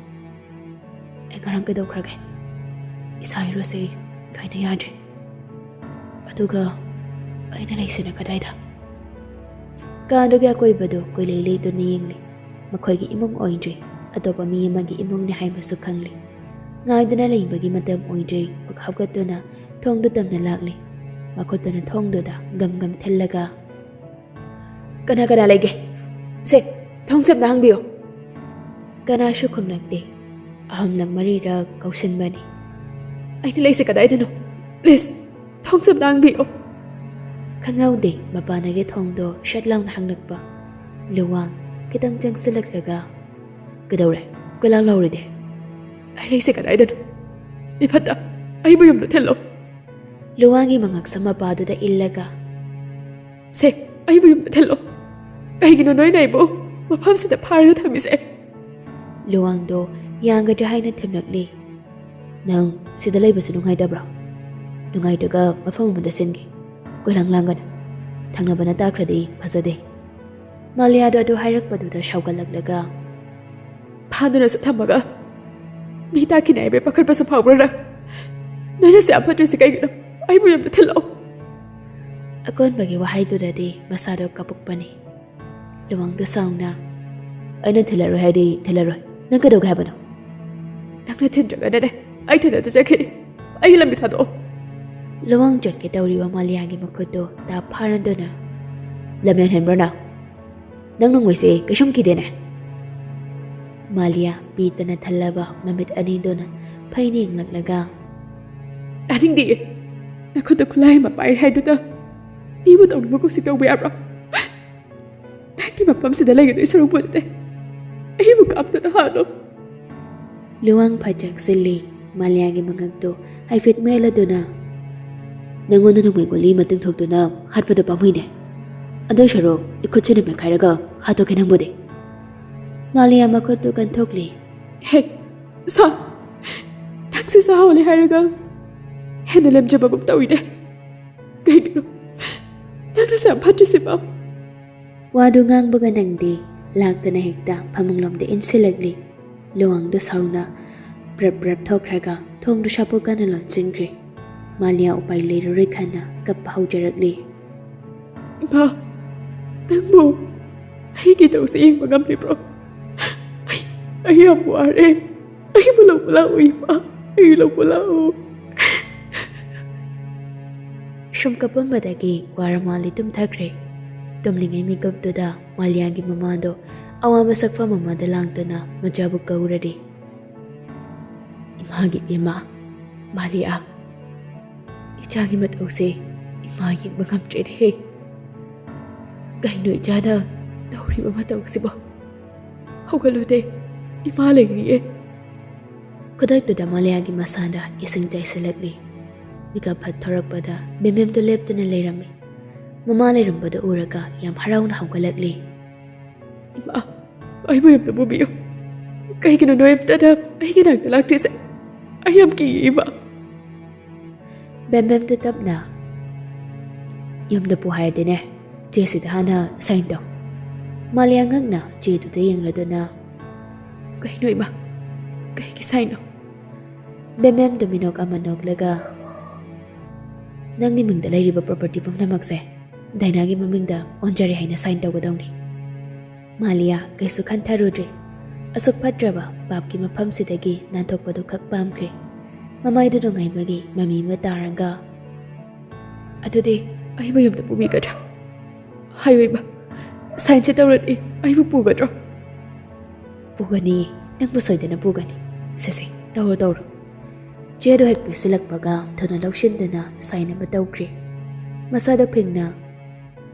ꯑꯩ ꯉꯔꯥꯡ ꯀꯩꯗꯧꯈ꯭ꯔꯒꯦ? ꯏꯁꯥ ꯏꯔꯨꯁꯦ ꯂꯣꯏꯅ ꯌꯥꯗ꯭ꯔꯦ꯫ ꯑꯗꯨꯒ ꯑꯩꯅ ꯂꯩꯁꯤꯅ ꯀꯗꯥꯏꯗ?" ꯀꯥꯗꯨꯒꯤ ꯑꯀꯣꯏꯕꯗꯨ ꯀꯣꯏꯂꯩ ꯂꯩꯇꯨꯅ ꯌꯦꯡꯂꯤ꯫ ꯃꯈꯣꯏꯒꯤ ꯏꯃꯨꯡ ꯑꯣꯏꯗ꯭ꯔꯤ, ꯑꯇꯣꯞꯄ ꯃꯤ ꯑꯃꯒꯤ ꯏꯃꯨꯡꯅꯤ ꯍꯥꯏꯕꯁꯨ ꯈꯪꯂꯤ꯫ ꯉꯥꯏꯗꯨꯅ ꯂꯩꯕꯒꯤ ꯃꯇꯝ ꯑꯣꯏꯗ꯭ꯔꯤ, ꯐꯨꯛ ꯍꯧꯒꯠꯇꯨꯅ ꯊꯣꯡꯗꯨ ꯇꯝꯅ ꯂꯥꯛꯂꯤ꯫ ꯃꯈꯨꯠꯇꯨꯅ ꯊꯣꯡꯗꯨꯗ ꯒꯝ ꯒꯝ ꯊꯤꯜꯂꯒ, "ꯀꯅꯥ ꯀꯅꯥ ꯂꯩꯒꯦ? ꯁꯦ, ꯊꯣꯡ ꯆꯞꯅ ꯍꯥꯡꯕꯤꯌꯨ!" ꯀꯅꯥꯁꯨ ꯈꯨꯝꯂꯛꯇꯦ꯫ ꯑꯍꯨꯝꯂꯛ ꯃꯔꯤꯔꯛ ꯀꯧꯁꯤꯟꯕꯅꯤ꯫ "ꯑꯩꯅ ꯂꯩꯁꯦ ꯀꯗꯥꯏꯗꯅꯣ? ꯄ꯭ꯂꯤꯖ, ꯊꯣꯡ ꯆꯞꯅ ꯍꯥꯡꯕꯤꯌꯨ!" ꯈꯪꯍꯧꯗꯦ, ꯃꯄꯥꯟꯗꯒꯤ ꯊꯣꯡꯗꯣ ꯁꯠ ꯂꯥꯎꯅ ꯍꯥꯡꯂꯛꯄ꯫ ꯂꯨꯋꯥꯡ ꯈꯤꯇꯪ ꯆꯪꯁꯤꯜꯂꯛꯂꯒ, "ꯀꯩꯗꯧꯔꯦ? ꯀꯣꯏꯂꯥꯎ ꯂꯥꯎꯔꯤꯗꯤ?" "ꯑꯩ ꯂꯩꯁꯦ ꯀꯗꯥꯏꯗꯅꯣ? ꯃꯤ ꯐꯠꯇ, ꯑꯩꯕꯨ ꯌꯨꯝꯗ ꯊꯤꯜꯂꯣ!" ꯂꯨꯋꯥꯡꯒꯤ ꯃꯉꯛꯁꯝ ꯃꯄꯥꯗꯨꯗ ꯏꯜꯂꯒ, "ꯁꯦ, ꯑꯩꯕꯨ ꯌꯨꯝꯗ ꯊꯤꯜꯂꯣ! ꯀꯩꯒꯤꯅꯣ ꯅꯣꯏꯅ ꯑꯩꯕꯨ ꯃꯐꯝꯁꯤꯗ ꯐꯥꯔꯒ ꯊꯝꯃꯤꯁꯦ?" ꯂꯨꯋꯥꯡꯗꯣ ꯌꯥꯒꯗ꯭ꯔꯥ ꯍꯥꯏꯅ ꯊꯦꯝꯂꯛꯂꯤ꯫ "ꯅꯪ ꯁꯤꯗ ꯂꯩꯕꯁꯤ ꯅꯨꯡꯉꯥꯏꯇꯕ꯭ꯔꯣ?" ꯅꯨꯡꯉꯥꯏꯇ꯭ꯔꯒ ꯃꯐꯝ ꯑꯃꯗ ꯁꯤꯟꯒꯦ꯫ ꯀꯣꯏꯂꯥꯡ ꯂꯥꯡꯒꯅꯨ꯫ ꯊꯪꯅꯕꯅ ꯇꯥꯈ꯭ꯔꯗꯤ ꯐꯖꯗꯦ꯫ ꯃꯥꯂꯤꯌꯥꯗꯣ ꯑꯗꯨ ꯍꯥꯏꯔꯛꯄꯗꯨꯗ ꯁꯥꯎꯒꯠꯂꯛꯂꯒ, "ꯐꯥꯗꯨꯅꯁꯨ ꯊꯝꯃꯒ ꯃꯤ ꯇꯥꯈꯤꯅꯤ ꯍꯥꯏꯕꯩ ꯄꯥꯈꯠꯄꯁꯨ ꯐꯥꯎꯕ꯭ꯔꯥ ꯅꯪ? ꯅꯣꯏꯅꯁꯨ ꯌꯥꯝ ꯐꯠꯇ꯭ꯔꯤꯁꯤ ꯀꯩꯒꯤꯅꯣ? ꯑꯩꯕꯨ ꯌꯨꯝꯗ ꯊꯤꯜꯂꯛꯑꯣ꯫" ꯑꯀꯣꯟꯕꯒꯤ ꯋꯥꯍꯩꯗꯨꯗꯗꯤ ꯃꯁꯥꯗꯣ ꯀꯥꯄꯛꯄꯅꯤ꯫ ꯂꯨꯋꯥꯡꯗꯣ ꯁꯥꯎꯅ, "ꯑꯩꯅ ꯊꯤꯜꯂꯔꯣꯏ ꯍꯥꯏꯗꯤ ꯊꯤꯜꯂꯔꯣꯏ꯫ ꯅꯪ ꯀꯩꯗꯧꯒꯦ ꯍꯥꯏꯕꯅꯣ?" "ꯅꯪꯅ ꯊꯤꯟꯗ꯭ꯔꯒꯅꯅꯦ, ꯑꯩ ꯊꯤꯟꯗ ꯆꯠꯈꯤꯅꯤ꯫ ꯑꯩꯒꯤ ꯂꯝꯕꯤ ꯊꯥꯗꯣꯛꯑꯣ꯫" ꯂꯨꯋꯥꯡ ꯆꯠꯀꯦ ꯇꯧꯔꯤꯕ ꯃꯥꯂꯤꯌꯥꯒꯤ ꯃꯈꯨꯠꯇꯨ ꯇꯥꯞ ꯐꯥꯔꯗꯨꯅ, "ꯂꯝ ꯍꯦꯟꯕ꯭ꯔꯣ ꯅꯪ? ꯅꯪ ꯅꯣꯡꯃꯩꯁꯦ ꯀꯩꯁꯨꯝ ꯀꯤꯗꯦꯅꯦ꯫" ꯃꯥꯂꯤꯌꯥ ꯄꯤꯇꯅ ꯊꯜꯂꯕ ꯃꯃꯤꯠ ꯑꯅꯤꯗꯨꯅ ꯐꯩꯅ ꯌꯦꯡꯂꯛꯂꯒ, "ꯇꯥꯅꯤꯡꯗꯤꯌꯦ꯫ ꯅꯈꯨꯠꯇ ꯈꯨꯠꯂꯥꯏ ꯑꯃ ꯄꯥꯏꯔꯦ ꯍꯥꯏꯗꯨꯅ ꯃꯤꯕꯨ ꯇꯧꯅꯤꯡꯕ ꯀꯨꯁꯤ ꯇꯧꯕ ꯌꯥꯕ꯭ꯔꯣ? ꯅꯪꯒꯤ ꯃꯐꯝꯁꯤꯗ ꯂꯩꯒꯗꯣꯏ ꯁꯔꯨꯛꯄꯨꯗꯤꯅꯦ, ꯑꯩꯕꯨ ꯀꯥꯞꯇꯅ ꯍꯥꯠꯂꯣ꯫" ꯂꯨꯋꯥꯡ ꯐꯠ ꯆꯪꯁꯤꯜꯂꯤ꯫ ꯃꯥꯂꯤꯌꯥꯒꯤ ꯃꯉꯛꯇꯨ ꯍꯥꯏꯐꯦꯠ ꯃꯦꯠꯂꯗꯨꯅ, "ꯅꯪꯉꯣꯟꯗ ꯅꯣꯡꯃꯩ ꯒꯨꯂꯤ ꯑꯃ ꯇꯤꯡꯊꯣꯛꯇꯨꯅ ꯍꯥꯠꯄꯗ ꯄꯥꯝꯃꯨꯏꯅꯦ꯫ ꯑꯗꯨꯏ ꯁꯔꯨꯛ ꯏꯈꯨꯠꯁꯤꯅ ꯃꯦꯠꯈꯥꯏꯔꯒ ꯍꯥꯠꯇꯣꯛꯀꯦ ꯅꯪꯕꯨꯗꯤ꯫" ꯃꯥꯂꯤꯌꯥ ꯃꯈꯨꯠꯇꯨ ꯀꯟꯊꯣꯛꯂꯤ꯫ "ꯍꯦ, ꯁꯥ, ꯅꯪꯁꯦ ꯁꯥ ꯑꯣꯜꯂꯦ ꯍꯥꯏꯔꯒ ꯍꯦꯟꯅ ꯂꯦꯝꯖꯕꯒꯨꯝ ꯇꯧꯏꯅꯦ꯫ ꯀꯩꯒꯤꯅꯣ ꯅꯪꯅ ꯁꯛ ꯐꯠꯇ꯭ꯔꯤꯁꯤꯕꯣ?" ꯋꯥꯗꯨ ꯉꯥꯡꯕꯒ ꯅꯪꯗꯦ, ꯂꯥꯛꯇꯅ ꯍꯦꯛꯇ ꯐꯃꯨꯡꯂꯣꯝꯗ ꯏꯟꯁꯤꯜꯂꯛꯂꯤ꯫ ꯂꯨꯋꯥꯡꯗꯨ ꯁꯥꯎꯅ ꯄ꯭ꯔꯞ ꯄ꯭ꯔꯞ ꯊꯣꯛꯈ꯭ꯔꯒ ꯊꯣꯡꯗꯨ ꯁꯥꯄꯣꯛ ꯀꯟꯅ ꯂꯣꯟꯁꯤꯟꯈ꯭ꯔꯦ꯫ ꯃꯥꯂꯤꯌꯥ ꯎꯄꯥꯏ ꯂꯩꯔꯔꯣꯏ ꯈꯟꯅ ꯀꯞꯄ ꯍꯧꯖꯔꯛꯂꯤ꯫ "ꯏꯃꯥ, ꯅꯪꯕꯨ ꯑꯩꯒꯤ ꯇꯧꯁꯦ ꯌꯦꯡꯕ ꯉꯝꯂꯤꯕ꯭ꯔꯣ? ꯑꯩ, ꯑꯩ ꯌꯥꯝ ꯋꯥꯔꯦ꯫ ꯑꯩꯕꯨ ꯂꯧꯕ ꯂꯥꯛꯑꯣ ꯏꯃꯥ, ꯑꯩ ꯂꯧꯕ ꯂꯥꯛꯑꯣ꯫" ꯁꯨꯝ ꯀꯞꯄꯝꯕꯗꯒꯤ ꯋꯥꯔꯃꯥꯜꯂꯤ ꯇꯨꯝꯊꯈ꯭ꯔꯦ꯫ ꯇꯨꯝꯂꯤꯉꯩ ꯃꯤꯀꯞꯇꯨꯗ ꯃꯥꯂꯤꯌꯥꯒꯤ ꯃꯃꯥꯗꯣ ꯑꯋꯥꯕ ꯁꯛꯐꯝ ꯑꯃꯗ ꯂꯥꯡꯗꯨꯅ ꯃꯆꯥꯕꯨ ꯀꯧꯔꯔꯤ꯫ "ꯏꯃꯥꯒꯤ ꯏꯃꯥ, ꯃꯥꯂꯤꯌꯥ, ꯏꯆꯥꯒꯤ ꯃꯇꯧꯁꯦ ꯏꯃꯥ ꯌꯦꯡꯕ ꯉꯝꯗ꯭ꯔꯦꯅꯦꯍꯦ꯫ ꯀꯩꯅꯣ ꯏꯆꯥꯅ ꯇꯧꯔꯤꯕ ꯃꯇꯧꯁꯤꯕꯣ? ꯍꯧꯒꯠꯂꯨꯅꯦ, ꯏꯃꯥ ꯂꯩꯔꯤꯌꯦ꯫" ꯈꯨꯗꯛꯇꯨꯗ ꯃꯥꯂꯤꯌꯥꯒꯤ ꯃꯁꯥꯗ ꯏꯁꯤꯡ ꯆꯥꯏꯁꯤꯜꯂꯛꯂꯤ꯫ ꯃꯤꯀꯞ ꯐꯠ ꯊꯣꯔꯛꯄꯗ ꯕꯦꯝꯕꯦꯝꯗꯨ ꯂꯦꯞꯇꯨꯅ ꯂꯩꯔꯝꯃꯤ꯫ ꯃꯃꯥ ꯂꯩꯔꯝꯕꯗꯨ ꯎꯔꯒ ꯌꯥꯝ ꯍꯔꯥꯎꯅ ꯍꯧꯒꯠꯂꯛꯂꯤ꯫ "ꯏꯃꯥ, ꯑꯩꯕꯨ ꯌꯨꯝꯗ ꯄꯨꯕꯤꯌꯨ꯫ ꯀꯩꯒꯤꯅꯣ ꯅꯣꯏ ꯑꯝꯇꯅ ꯑꯩꯒꯤ ꯅꯥꯛꯇ ꯂꯥꯛꯇ꯭ꯔꯤꯁꯦ? ꯑꯩ ꯌꯥꯝ ꯀꯤꯌꯦ ꯏꯃꯥ꯫" ꯕꯦꯝꯕꯦꯝꯗꯨ ꯇꯞꯅ, "ꯌꯨꯝꯗ ꯄꯨ ꯍꯥꯏꯔꯗꯤꯅꯦ, ꯆꯦꯁꯤꯗ ꯍꯥꯟꯅ ꯁꯥꯏꯟ ꯇꯧ꯫" ꯃꯥꯂꯤꯌꯥ ꯉꯛꯅ ꯆꯦꯗꯨꯗ ꯌꯦꯡꯂꯗꯨꯅ, "ꯀꯩꯅꯣ ꯏꯃꯥ? ꯀꯩꯒꯤ ꯁꯥꯏꯟꯅꯣ?" ꯕꯦꯝꯕꯦꯝꯗꯨ ꯃꯤꯅꯣꯛ ꯑꯃ ꯅꯣꯛꯂꯒ, "ꯅꯪꯒꯤ ꯃꯤꯡꯗ ꯂꯩꯔꯤꯕ ꯄ꯭ꯔꯣꯄꯔꯇꯤ ꯄꯨꯝꯅꯃꯛꯁꯦ ꯗꯥꯏꯅꯥꯒꯤ ꯃꯃꯤꯡꯗ ꯑꯣꯟꯖꯔꯦ ꯍꯥꯏꯅ ꯁꯥꯏꯟ ꯇꯧꯒꯗꯧꯅꯤ꯫" ꯃꯥꯂꯤꯌꯥ ꯀꯩꯁꯨ ꯈꯟꯊꯔꯨꯗ꯭ꯔꯦ꯫ ꯑꯁꯨꯛ ꯐꯠꯇ꯭ꯔꯕ ꯄꯥꯞꯀꯤ ꯃꯐꯝꯁꯤꯗꯒꯤ ꯅꯥꯟꯊꯣꯛꯄꯗꯨ ꯈꯛ ꯄꯥꯝꯈ꯭ꯔꯦ꯫ ꯃꯃꯥꯏꯗꯨ ꯅꯨꯡꯉꯥꯏꯕꯒꯤ ꯃꯃꯤ ꯑꯃ ꯇꯥꯔꯒ, "ꯑꯗꯨꯗꯤ ꯑꯩꯕꯨ ꯌꯨꯝꯗ ꯄꯨꯕꯤꯒꯗ꯭ꯔꯥ? ꯍꯥꯏꯌꯨ ꯏꯃꯥ, ꯁꯥꯏꯟꯁꯦ ꯇꯧꯔꯗꯤ ꯑꯩꯕꯨ ꯄꯨꯒꯗ꯭ꯔꯣ?" "ꯄꯨꯒꯅꯤ, ꯅꯪꯕꯨ ꯁꯣꯏꯗꯅ ꯄꯨꯒꯅꯤ꯫ ꯁꯦ ꯁꯦ, ꯇꯧꯔꯣ ꯇꯧꯔꯣ꯫" ꯆꯦꯗꯣ ꯍꯦꯛ ꯄꯤꯁꯤꯜꯂꯛꯄꯒ ꯊꯨꯅ ꯂꯧꯁꯤꯟꯗꯨꯅ ꯁꯥꯏꯟ ꯑꯃ ꯇꯧꯈ꯭ꯔꯦ꯫ ꯃꯁꯥꯗ ꯐꯤꯡꯅ,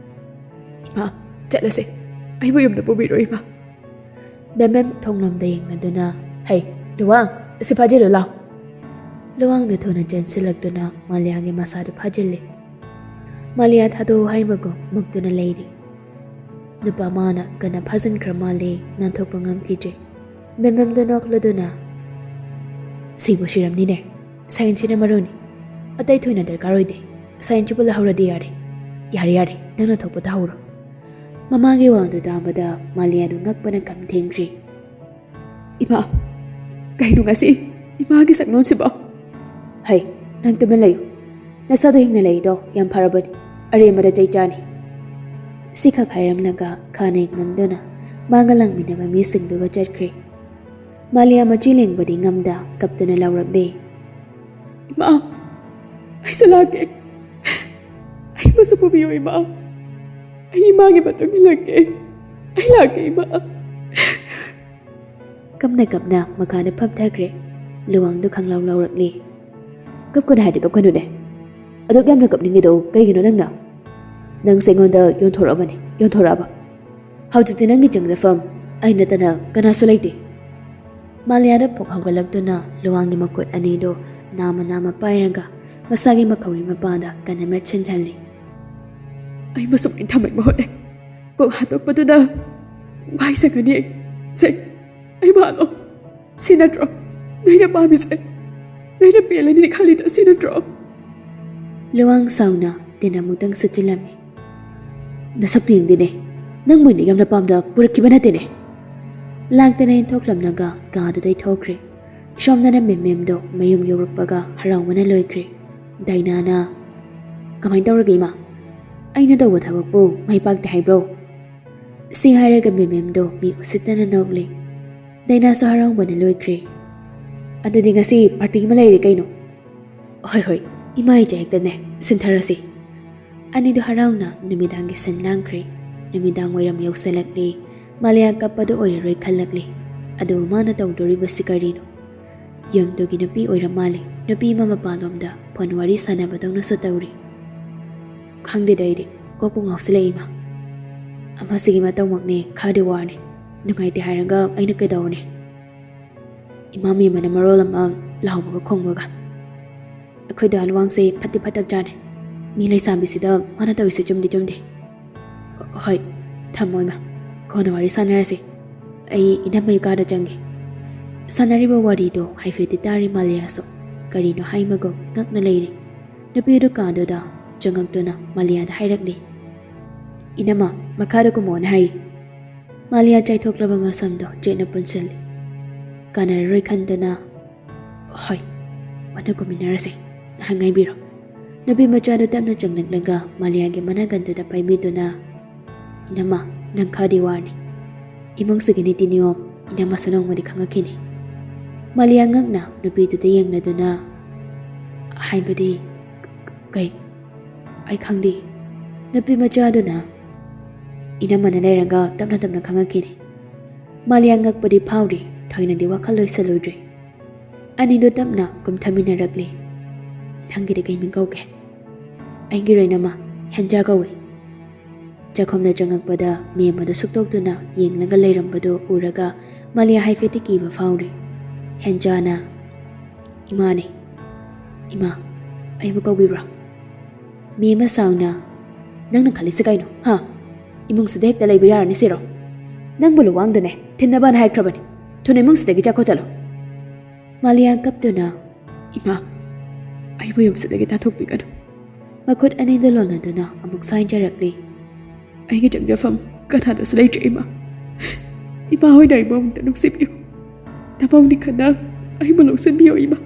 "ꯏꯃꯥ, ꯆꯠꯂꯁꯦ꯫ ꯑꯩꯕꯨ ꯌꯨꯝꯗ ꯄꯨꯕꯤꯔꯣ ꯏꯃꯥ꯫" ꯕꯦꯝꯕꯦꯝ ꯊꯣꯡꯂꯣꯝꯗ ꯌꯦꯡꯂꯗꯨꯅ, "ꯍꯩ, ꯂꯨꯋꯥꯡ, ꯑꯁꯤ ꯐꯥꯖꯤꯜꯂꯨ ꯂꯥꯎ꯫" ꯂꯨꯋꯥꯡꯗꯨ ꯊꯨꯅ ꯆꯦꯟꯁꯤꯜꯂꯛꯇꯨꯅ ꯃꯥꯂꯤꯌꯥꯒꯤ ꯃꯁꯥꯗꯨ ꯐꯥꯖꯤꯜꯂꯤ꯫ ꯃꯥꯂꯤꯌꯥ ꯊꯥꯗꯣꯛꯎ ꯍꯥꯏꯕꯒꯨꯝ ꯃꯨꯛꯇꯨꯅ ꯂꯩꯔꯤ꯫ ꯅꯨꯄꯥ ꯃꯥꯅ ꯀꯟꯅ ꯐꯥꯖꯤꯟꯈ꯭ꯔ ꯃꯥꯜꯂꯦ, ꯅꯥꯟꯊꯣꯛꯄ ꯉꯝꯈꯤꯗ꯭ꯔꯦ꯫ ꯕꯦꯝꯕꯦꯝꯗꯨ ꯅꯣꯛꯂꯗꯨꯅ, "ꯁꯤꯕꯨ ꯁꯤꯔꯝꯅꯤꯅꯦ꯫ ꯁꯥꯏꯟꯁꯤꯅ ꯃꯔꯨꯅꯤ꯫ ꯑꯇꯩ ꯊꯣꯏꯅ ꯗꯔꯀꯥꯔ ꯑꯣꯏꯗꯦ꯫ ꯁꯥꯏꯟꯁꯤꯕꯨ ꯂꯧꯍꯧꯔꯗꯤ ꯌꯥꯔꯦ꯫ ꯌꯥꯔꯦ, ꯌꯥꯔꯦ, ꯅꯪꯅ ꯊꯣꯛꯄ ꯇꯧꯍꯧꯔꯣ꯫" ꯃꯃꯥꯒꯤ ꯋꯥꯗꯨ ꯇꯥꯕꯗ ꯃꯥꯂꯤꯌꯥꯗꯨ ꯉꯛꯄꯅ ꯈꯝ ꯊꯦꯡꯈ꯭ꯔꯦ꯫ "ꯏꯃꯥ, ꯀꯩꯅꯣ ꯉꯁꯤ ꯏꯃꯥꯒꯤ ꯁꯛꯂꯣꯟꯁꯤꯕꯣ?" "ꯍꯩ, ꯅꯪ ꯇꯨꯃꯤꯟ ꯂꯩꯌꯨ꯫ ꯅꯁꯥꯗꯣ ꯍꯤꯡꯅ ꯂꯩꯗꯣ ꯌꯥꯝ ꯐꯔꯕꯅꯤ꯫ ꯑꯔꯦꯝꯕꯗ ꯆꯩ ꯆꯥꯅꯤ꯫" ꯁꯤꯈꯛ ꯍꯥꯏꯔꯝꯂꯒ ꯈꯥꯅ ꯌꯦꯡꯂꯝꯗꯨꯅ ꯃꯥꯒ ꯂꯥꯡꯃꯤꯟꯅꯕ ꯃꯤꯁꯤꯡꯗꯨꯒ ꯆꯠꯈ꯭ꯔꯦ꯫ ꯃꯥꯂꯤꯌꯥ ꯃꯆꯤ ꯂꯦꯡꯕꯗꯤ ꯉꯝꯗ ꯀꯞꯇꯨꯅ ꯂꯥꯎꯔꯛꯂꯦ꯫ "ꯏꯃꯥ, ꯑꯩꯁꯨ ꯂꯥꯛꯀꯦ꯫ ꯑꯩꯕꯨꯁꯨ ꯄꯨꯕꯤꯌꯨ ꯏꯃꯥ꯫ ꯑꯩ ꯏꯃꯥꯒꯤ ꯃꯇꯨꯡ ꯏꯜꯂꯛꯀꯦ꯫ ꯑꯩ ꯂꯥꯛꯀꯦ ꯏꯃꯥ꯫" ꯀꯞꯅ ꯀꯞꯅ ꯃꯈꯥꯗ ꯐꯝꯊꯈ꯭ꯔꯦ꯫ ꯂꯨꯋꯥꯡꯗꯨ ꯈꯪꯂꯥꯎ ꯂꯥꯎꯔꯛꯂꯦ꯫ "ꯀꯞꯀꯅꯨ ꯍꯥꯏꯗꯤ ꯀꯞꯀꯅꯨꯅꯦ꯫ ꯑꯗꯨꯛ ꯌꯥꯝꯅ ꯀꯞꯅꯤꯡꯉꯤꯗꯣ ꯀꯩꯒꯤꯅꯣ ꯅꯪꯅ? ꯅꯪꯁꯦ ꯑꯩꯉꯣꯟꯗ ꯌꯣꯟꯊꯣꯔꯛꯑꯕꯅꯦ, ꯌꯣꯟꯊꯣꯔꯛꯑꯕ꯫ ꯍꯧꯖꯤꯛꯇꯤ ꯅꯪꯒꯤ ꯆꯪꯖꯐꯝ ꯑꯩ ꯅꯠꯇꯅ ꯀꯅꯥꯁꯨ ꯂꯩꯇꯦ꯫" ꯃꯥꯂꯤꯌꯥꯗ ꯄꯣꯛ ꯍꯧꯒꯠꯂꯛꯇꯨꯅ ꯂꯨꯋꯥꯡꯒꯤ ꯃꯈꯨꯠ ꯑꯅꯤꯗꯨ ꯅꯥꯝꯃ ꯅꯥꯝꯃ ꯄꯥꯏꯔꯒ ꯃꯁꯥꯒꯤ ꯃꯈꯧꯔꯤ ꯃꯄꯥꯗ ꯀꯟꯅ ꯃꯦꯠꯁꯤꯟꯍꯜꯂꯤ꯫ "ꯑꯩꯕꯨ ꯁꯨꯃꯥꯏꯅ ꯊꯝꯃꯛꯏ ꯃꯍꯨꯠꯅꯦ꯫ ꯀꯣꯛ ꯍꯥꯠꯇꯣꯛꯄꯗꯨꯅ ꯋꯥꯏ ꯁꯪꯒꯅꯤ꯫ ꯁꯦ, ꯑꯩ ꯃꯥꯜꯂꯣ꯫ ꯁꯤ ꯅꯠꯇ꯭ꯔꯣ ꯅꯣꯏꯅ ꯄꯥꯝꯃꯤꯁꯦ? ꯅꯣꯏꯅ ꯄꯦꯜꯂꯅꯤ ꯈꯜꯂꯤꯗꯣ ꯁꯤ ꯅꯠꯇ꯭ꯔꯣ?" ꯂꯨꯋꯥꯡ ꯁꯥꯎꯅ ꯇꯦꯟ ꯑꯃꯨꯛꯇꯪ ꯁꯨꯠꯆꯤꯜꯂꯝꯃꯤ꯫ "ꯅꯁꯛꯇꯨ ꯌꯦꯡꯗꯦꯅꯦ, ꯅꯪꯕꯨ ꯑꯩꯅ ꯌꯥꯝꯅ ꯄꯥꯝꯗ ꯄꯨꯔꯛꯈꯤꯕ ꯅꯠꯇꯦꯅꯦ!" ꯂꯥꯡꯇꯅ ꯏꯟꯊꯣꯛꯂꯝꯂꯒ ꯀꯥꯗꯨꯗꯩ ꯊꯣꯛꯈ꯭ꯔꯦ꯫ ꯁꯣꯝꯗꯅ ꯃꯦꯝꯃꯦꯝꯗꯣ ꯃꯌꯨꯝ ꯌꯧꯔꯛꯄꯒ ꯍꯔꯥꯎꯕꯅ ꯂꯣꯏꯈ꯭ꯔꯦ꯫ ꯗꯥꯏꯅꯥꯅ, "ꯀꯃꯥꯏꯅ ꯇꯧꯔꯒꯦ ꯏꯃꯥ? ꯑꯩꯅ ꯇꯧꯕ ꯊꯕꯛꯄꯨ ꯃꯥꯏ ꯄꯥꯛꯇꯦ ꯍꯥꯏꯕ꯭ꯔꯣ?" ꯁꯤ ꯍꯥꯏꯔꯒ ꯃꯦꯝꯃꯦꯝꯗꯣ ꯃꯤ ꯎꯁꯤꯠꯇꯅ ꯅꯣꯛꯂꯦ꯫ ꯗꯥꯏꯅꯥꯁꯨ ꯍꯔꯥꯎꯕꯅ ꯂꯣꯏꯈ꯭ꯔꯦ꯫ "ꯑꯗꯨꯗꯤ ꯉꯁꯤ ꯄꯥꯔꯇꯤ ꯑꯃ ꯂꯩꯔꯦ ꯀꯩꯅꯣ?" "ꯍꯣꯏ ꯍꯣꯏ, ꯏꯃꯥ ꯏꯆꯥ ꯍꯦꯛꯇꯅꯦ, ꯁꯤꯟꯊꯔꯁꯤ!" ꯑꯅꯤꯗꯨ ꯍꯔꯥꯎꯅ ꯅꯨꯃꯤꯗꯥꯡꯒꯤ ꯁꯤꯟ ꯂꯥꯡꯈ꯭ꯔꯦ꯫ ꯅꯨꯃꯤꯗꯥꯡ ꯋꯥꯏꯔꯝ ꯌꯧꯁꯤꯜꯂꯛꯂꯦ꯫ ꯃꯥꯂꯤꯌꯥ ꯀꯞꯄꯗꯨ ꯑꯣꯏꯔꯔꯣꯏ ꯈꯜꯂꯛꯂꯦ꯫ ꯑꯗꯨꯕꯨ ꯃꯥꯅ ꯇꯧꯗꯣꯔꯤꯕꯁꯤ ꯀꯔꯤꯅꯣ? ꯌꯨꯝꯗꯨꯒꯤ ꯅꯨꯄꯤ ꯑꯣꯏꯔ ꯃꯥꯜꯂꯦ꯫ ꯅꯨꯄꯤ ꯑꯃ ꯃꯄꯥꯟꯂꯣꯝꯗ ꯐꯣꯟ ꯋꯥꯔꯤ ꯁꯥꯟꯅꯕꯗꯧꯅꯁꯨ ꯇꯧꯔꯤ꯫ "ꯈꯪꯗꯦꯗ ꯑꯩꯗꯤ, ꯀꯣꯛꯄꯨ ꯉꯥꯎꯁꯤꯜꯂꯛꯏ ꯏꯃꯥ꯫ ꯑꯃꯁꯤꯒꯤ ꯃꯇꯧꯃꯛꯅꯦ ꯈꯔꯗꯤ ꯋꯥꯔꯅꯤ꯫ ꯅꯨꯡꯉꯥꯏꯇꯦ ꯍꯥꯏꯔꯒ ꯑꯩꯅ ꯀꯩꯗꯧꯔꯨꯅꯤ?" ꯏꯃꯥ ꯃꯦꯝꯃꯅ ꯃꯔꯣꯜ ꯑꯃ ꯂꯥꯎꯕꯒ ꯈꯣꯡꯕꯒ꯫ "ꯑꯩꯈꯣꯏ ꯗꯥ ꯂꯨꯋꯥꯡꯁꯦ ꯐꯠꯇꯤ ꯐꯠꯇꯕꯖꯥꯠꯅꯤ꯫ ꯃꯤ ꯂꯩꯁꯥꯕꯤꯁꯤꯗ ꯃꯥꯅ ꯇꯧꯔꯤꯁꯦ ꯆꯨꯝꯗꯤ ꯆꯨꯝꯗꯦ꯫ ꯍꯣꯏ, ꯊꯝꯃꯣ ꯏꯃꯥ, ꯀꯣꯟꯅ ꯋꯥꯔꯤ ꯁꯥꯟꯅꯔꯁꯤ꯫ ꯑꯩ ꯏꯅꯝꯃꯩ ꯀꯥꯗ ꯆꯪꯒꯦ꯫" ꯁꯥꯟꯅꯔꯤꯕ ꯋꯥꯔꯤꯗꯣ ꯍꯥꯏꯐꯦꯠꯇꯤ ꯇꯥꯔꯤ ꯃꯥꯂꯤꯌꯥꯁꯨ꯫ ꯀꯔꯤꯅꯣ ꯍꯥꯏꯃꯒꯨꯝ ꯉꯛꯅ ꯂꯩꯔꯤ꯫ ꯅꯨꯄꯤꯗꯨ ꯀꯥꯗꯨꯗ ꯆꯪꯉꯛꯇꯨꯅ ꯃꯥꯂꯤꯌꯥꯗ ꯍꯥꯏꯔꯛꯂꯤ, "ꯏꯅꯝꯃ, ꯃꯈꯥꯗ ꯀꯨꯝꯃꯛꯑꯣꯅ ꯍꯥꯏꯌꯦ꯫" ꯃꯥꯂꯤꯌꯥ ꯆꯥꯏꯊꯣꯛꯂꯕ ꯃꯁꯝꯗꯣ ꯆꯦꯠꯅ ꯄꯨꯟꯁꯤꯜꯂꯤ꯫ ꯀꯥꯟꯅꯔꯔꯣꯏ ꯈꯟꯗꯨꯅ, "ꯍꯣꯏ, ꯃꯅꯨꯡ ꯀꯨꯝꯃꯤꯟꯅꯔꯁꯦ, ꯉꯥꯏꯍꯥꯛ ꯉꯥꯏꯕꯤꯔꯣ꯫" ꯅꯨꯄꯤ ꯃꯆꯥꯗꯨ ꯇꯞꯅ ꯆꯪꯂꯛꯂꯒ ꯃꯥꯂꯤꯌꯥꯒꯤ ꯃꯅꯥꯒꯟꯗꯨꯗ ꯄꯥꯏꯕꯤꯗꯨꯅ, "ꯏꯅꯝꯃ, ꯅꯪ ꯈꯔꯗꯤ ꯋꯥꯔꯅꯤ꯫ ꯏꯃꯨꯡꯁꯤꯒꯤ ꯅꯤꯇꯤ ꯅꯤꯌꯣꯝ ꯏꯅꯝꯃꯁꯨ ꯅꯣꯡꯃꯗꯤ ꯈꯪꯉꯛꯈꯤꯅꯤ꯫" ꯃꯥꯂꯤꯌꯥ ꯉꯛꯅ ꯅꯨꯄꯤꯗꯨꯗ ꯌꯦꯡꯂꯗꯨꯅ, "ꯍꯥꯏꯕꯗꯤ, ꯀ-, ꯀꯩ? ꯑꯩ ꯈꯪꯗꯦ꯫" ꯅꯨꯄꯤ ꯃꯆꯥꯗꯨꯅ, "ꯏꯅꯝꯃꯅ ꯂꯩꯔꯒ ꯇꯞꯅ ꯇꯞꯅ ꯈꯪꯉꯛꯈꯤꯅꯤ꯫" ꯃꯥꯂꯤꯌꯥ ꯉꯛꯄꯗꯤ ꯐꯥꯎꯔꯤ, ꯊꯣꯏꯅꯗꯤ ꯋꯥꯈꯜ ꯂꯣꯏꯁꯤꯜꯂꯨꯗ꯭ꯔꯤ꯫ ꯑꯅꯤꯗꯨ ꯇꯞꯅ ꯀꯨꯝꯊꯃꯤꯟꯅꯔꯛꯂꯤ꯫ "ꯅꯪꯒꯤꯗꯤ ꯀꯩ ꯃꯤꯡ ꯀꯧꯒꯦ?" "ꯑꯩꯒꯤꯔꯣ ꯏꯅꯝꯃ, ꯍꯦꯟꯖꯥ ꯀꯧꯏ꯫" ꯆꯥꯛꯈꯨꯝꯗ ꯆꯪꯉꯛꯄꯗ ꯃꯦꯝ ꯑꯗꯨ ꯁꯨꯛꯇꯣꯛꯇꯨꯅ ꯌꯦꯡꯂꯒ ꯂꯩꯔꯝꯕꯗꯨ ꯎꯔꯒ ꯃꯥꯂꯤꯌꯥ ꯍꯥꯏꯐꯦꯠꯇꯤ ꯀꯤꯕ ꯐꯥꯎꯔꯤ꯫ ꯍꯦꯟꯖꯥꯅ, "ꯏꯃꯥꯅꯦ꯫" "ꯏꯃꯥ, ꯑꯩꯕꯨ ꯀꯧꯕꯤꯕ꯭ꯔꯣ?" ꯃꯦꯝ ꯁꯥꯎꯅ, "ꯅꯪꯅ ꯈꯜꯂꯤꯁꯦ ꯀꯩꯅꯣ, ꯍꯥ? ꯏꯃꯨꯡꯁꯤꯗ ꯍꯦꯛꯇ ꯂꯩꯕ ꯌꯥꯔꯅꯤ ꯁꯤꯔꯣ? ꯅꯪꯕꯨ ꯂꯨꯋꯥꯡꯗꯅꯦ ꯊꯤꯟꯅꯕꯅ ꯍꯥꯏꯈ꯭ꯔꯕꯅꯤ꯫ ꯊꯨꯅ ꯏꯃꯨꯡꯁꯤꯗꯒꯤ ꯆꯠꯈꯣ ꯆꯠꯂꯣ꯫" ꯃꯥꯂꯤꯌꯥ ꯀꯞꯇꯨꯅ, "ꯏꯃꯥ, ꯑꯩꯕꯨ ꯌꯨꯝꯁꯤꯗꯒꯤ ꯇꯥꯟꯊꯣꯛꯄꯤꯒꯅꯨ꯫ ꯃꯈꯨꯠ ꯑꯅꯤꯗ ꯂꯣꯟꯅꯗꯨꯅ ꯑꯃꯨꯛ ꯁꯥꯏꯖꯔꯛꯂꯤ꯫ "ꯑꯩꯒꯤ ꯆꯪꯖꯐꯝ ꯀꯅꯥꯗꯁꯨ ꯂꯩꯇ꯭ꯔꯦ, ꯏꯃꯥ꯫ ꯏꯃꯥ ꯍꯣꯏꯅ ꯑꯩꯕꯨ ꯑꯃꯨꯛꯇ ꯅꯨꯡꯁꯤꯕꯤꯌꯨ꯫ ꯅꯄꯧꯅꯤ ꯈꯟꯅ ꯑꯩꯕꯨ ꯂꯧꯁꯤꯟꯕꯤꯌꯨ, ꯏꯃꯥ"꯫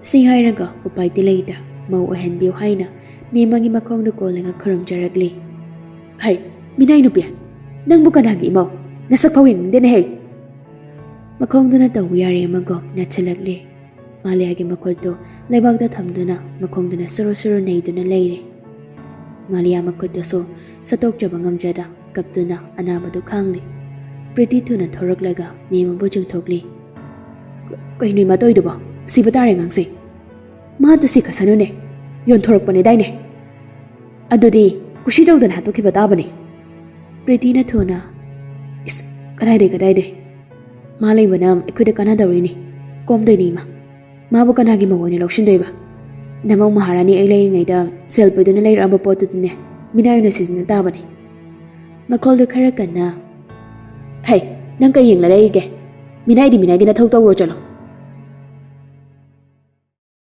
ꯁꯤ ꯍꯥꯏꯔꯒ ꯎꯄꯥꯏꯗꯤ ꯂꯩꯇ ꯃꯧ ꯑꯣꯏꯍꯟꯕꯤꯌꯨ ꯍꯥꯏꯅ ꯃꯦꯝꯃꯒꯤ ꯃꯈꯣꯡꯗꯨ ꯀꯣꯜꯂꯒ ꯈꯨꯔꯨꯝꯖꯔꯛꯂꯤ꯫ "ꯍꯩ, ꯃꯤꯅꯥꯏ ꯅꯨꯄꯤ, ꯅꯪꯕꯨ ꯀꯅꯥꯒꯤ ꯏꯃꯧ? ꯅꯁꯛ ꯐꯥꯎ ꯌꯦꯡꯅꯤꯡꯗꯦꯅꯦ ꯍꯩ!" ꯃꯈꯣꯡꯗꯨꯅ ꯇꯧꯕ ꯌꯥꯔꯦ ꯑꯃꯒꯨꯝ ꯅꯠꯁꯤꯜꯂꯛꯂꯤ꯫ ꯃꯥꯂꯤꯌꯥꯒꯤ ꯃꯈꯨꯠꯇꯨ ꯂꯩꯕꯥꯛꯇ ꯊꯝꯗꯨꯅ ꯃꯈꯣꯡꯗꯨꯅ ꯁꯨꯔꯨ ꯁꯨꯔꯨ ꯅꯩꯗꯨꯅ ꯂꯩꯔꯦ꯫ ꯃꯥꯂꯤꯌꯥ ꯃꯈꯨꯠꯇꯨꯁꯨ ꯁꯠꯇꯣꯛꯆꯕ ꯉꯝꯖꯗ ꯀꯞꯇꯨꯅ ꯑꯅꯥꯕꯗꯨ ꯈꯥꯡꯂꯤ꯫ ꯄ꯭ꯔꯤꯇꯤ ꯊꯨꯅ ꯊꯣꯔꯛꯂꯒ ꯃꯦꯝꯃꯕꯨ ꯆꯤꯡꯊꯣꯛꯂꯤ꯫ "ꯀ-, ꯀꯩꯅꯣ ꯏꯃꯥ ꯇꯧꯔꯤꯗꯨꯕꯣ? ꯁꯤꯕ ꯇꯥꯔꯦ ꯑꯉꯥꯡꯁꯦ꯫ ꯃꯥ ꯑꯗꯨ ꯁꯤ ꯈꯠꯁꯅꯨꯅꯦ꯫ ꯌꯣꯟꯊꯣꯔꯛꯄꯅꯦꯗꯥꯏꯅꯦ? ꯑꯗꯨꯗꯤ ꯀꯨꯁꯤ ꯇꯧꯗꯅ ꯍꯥꯠꯇꯣꯛꯈꯤꯕ ꯇꯥꯕꯅꯤ"꯫ ꯄ꯭ꯔꯤꯇꯤꯅ ꯊꯨꯅ, "ꯏꯁ, ꯀꯗꯥꯏꯗꯩ, ꯀꯗꯥꯏꯗꯩ? ꯃꯥ ꯂꯩꯕꯅ ꯑꯩꯈꯣꯏꯗ ꯀꯥꯟꯅꯗꯧꯔꯤꯅꯤ꯫ ꯀꯣꯝꯗꯣꯏꯅꯤ ꯏꯃꯥ꯫ ꯃꯥꯕꯨ ꯀꯅꯥꯒꯤ ꯃꯧ ꯑꯣꯏꯅ ꯂꯧꯁꯤꯟꯗꯣꯏꯕ? ꯅꯃꯧ ꯃꯍꯥꯔꯥꯅꯤ ꯑꯩ ꯂꯩꯔꯤꯉꯩꯗ ꯁꯦꯜ ꯄꯨꯗꯨꯅ ꯂꯩꯔꯛꯑꯕ ꯄꯣꯠꯇꯨꯗꯤꯅꯦ, ꯃꯤꯅꯥꯏ ꯑꯣꯏꯅ ꯁꯤꯖꯤꯟꯅ ꯇꯥꯕꯅꯤ"꯫ ꯃꯈꯣꯜꯗꯨ ꯈꯔ ꯀꯟꯅ, "ꯍꯩ, ꯅꯪ ꯀꯩ ꯌꯦꯡꯂ ꯂꯩꯔꯤꯒꯦ? ꯃꯤꯅꯥꯏꯗꯤ ꯃꯤꯅꯥꯏꯒꯤ ꯅꯊꯧ ꯇꯧꯔꯣ ꯆꯠꯂꯣ"꯫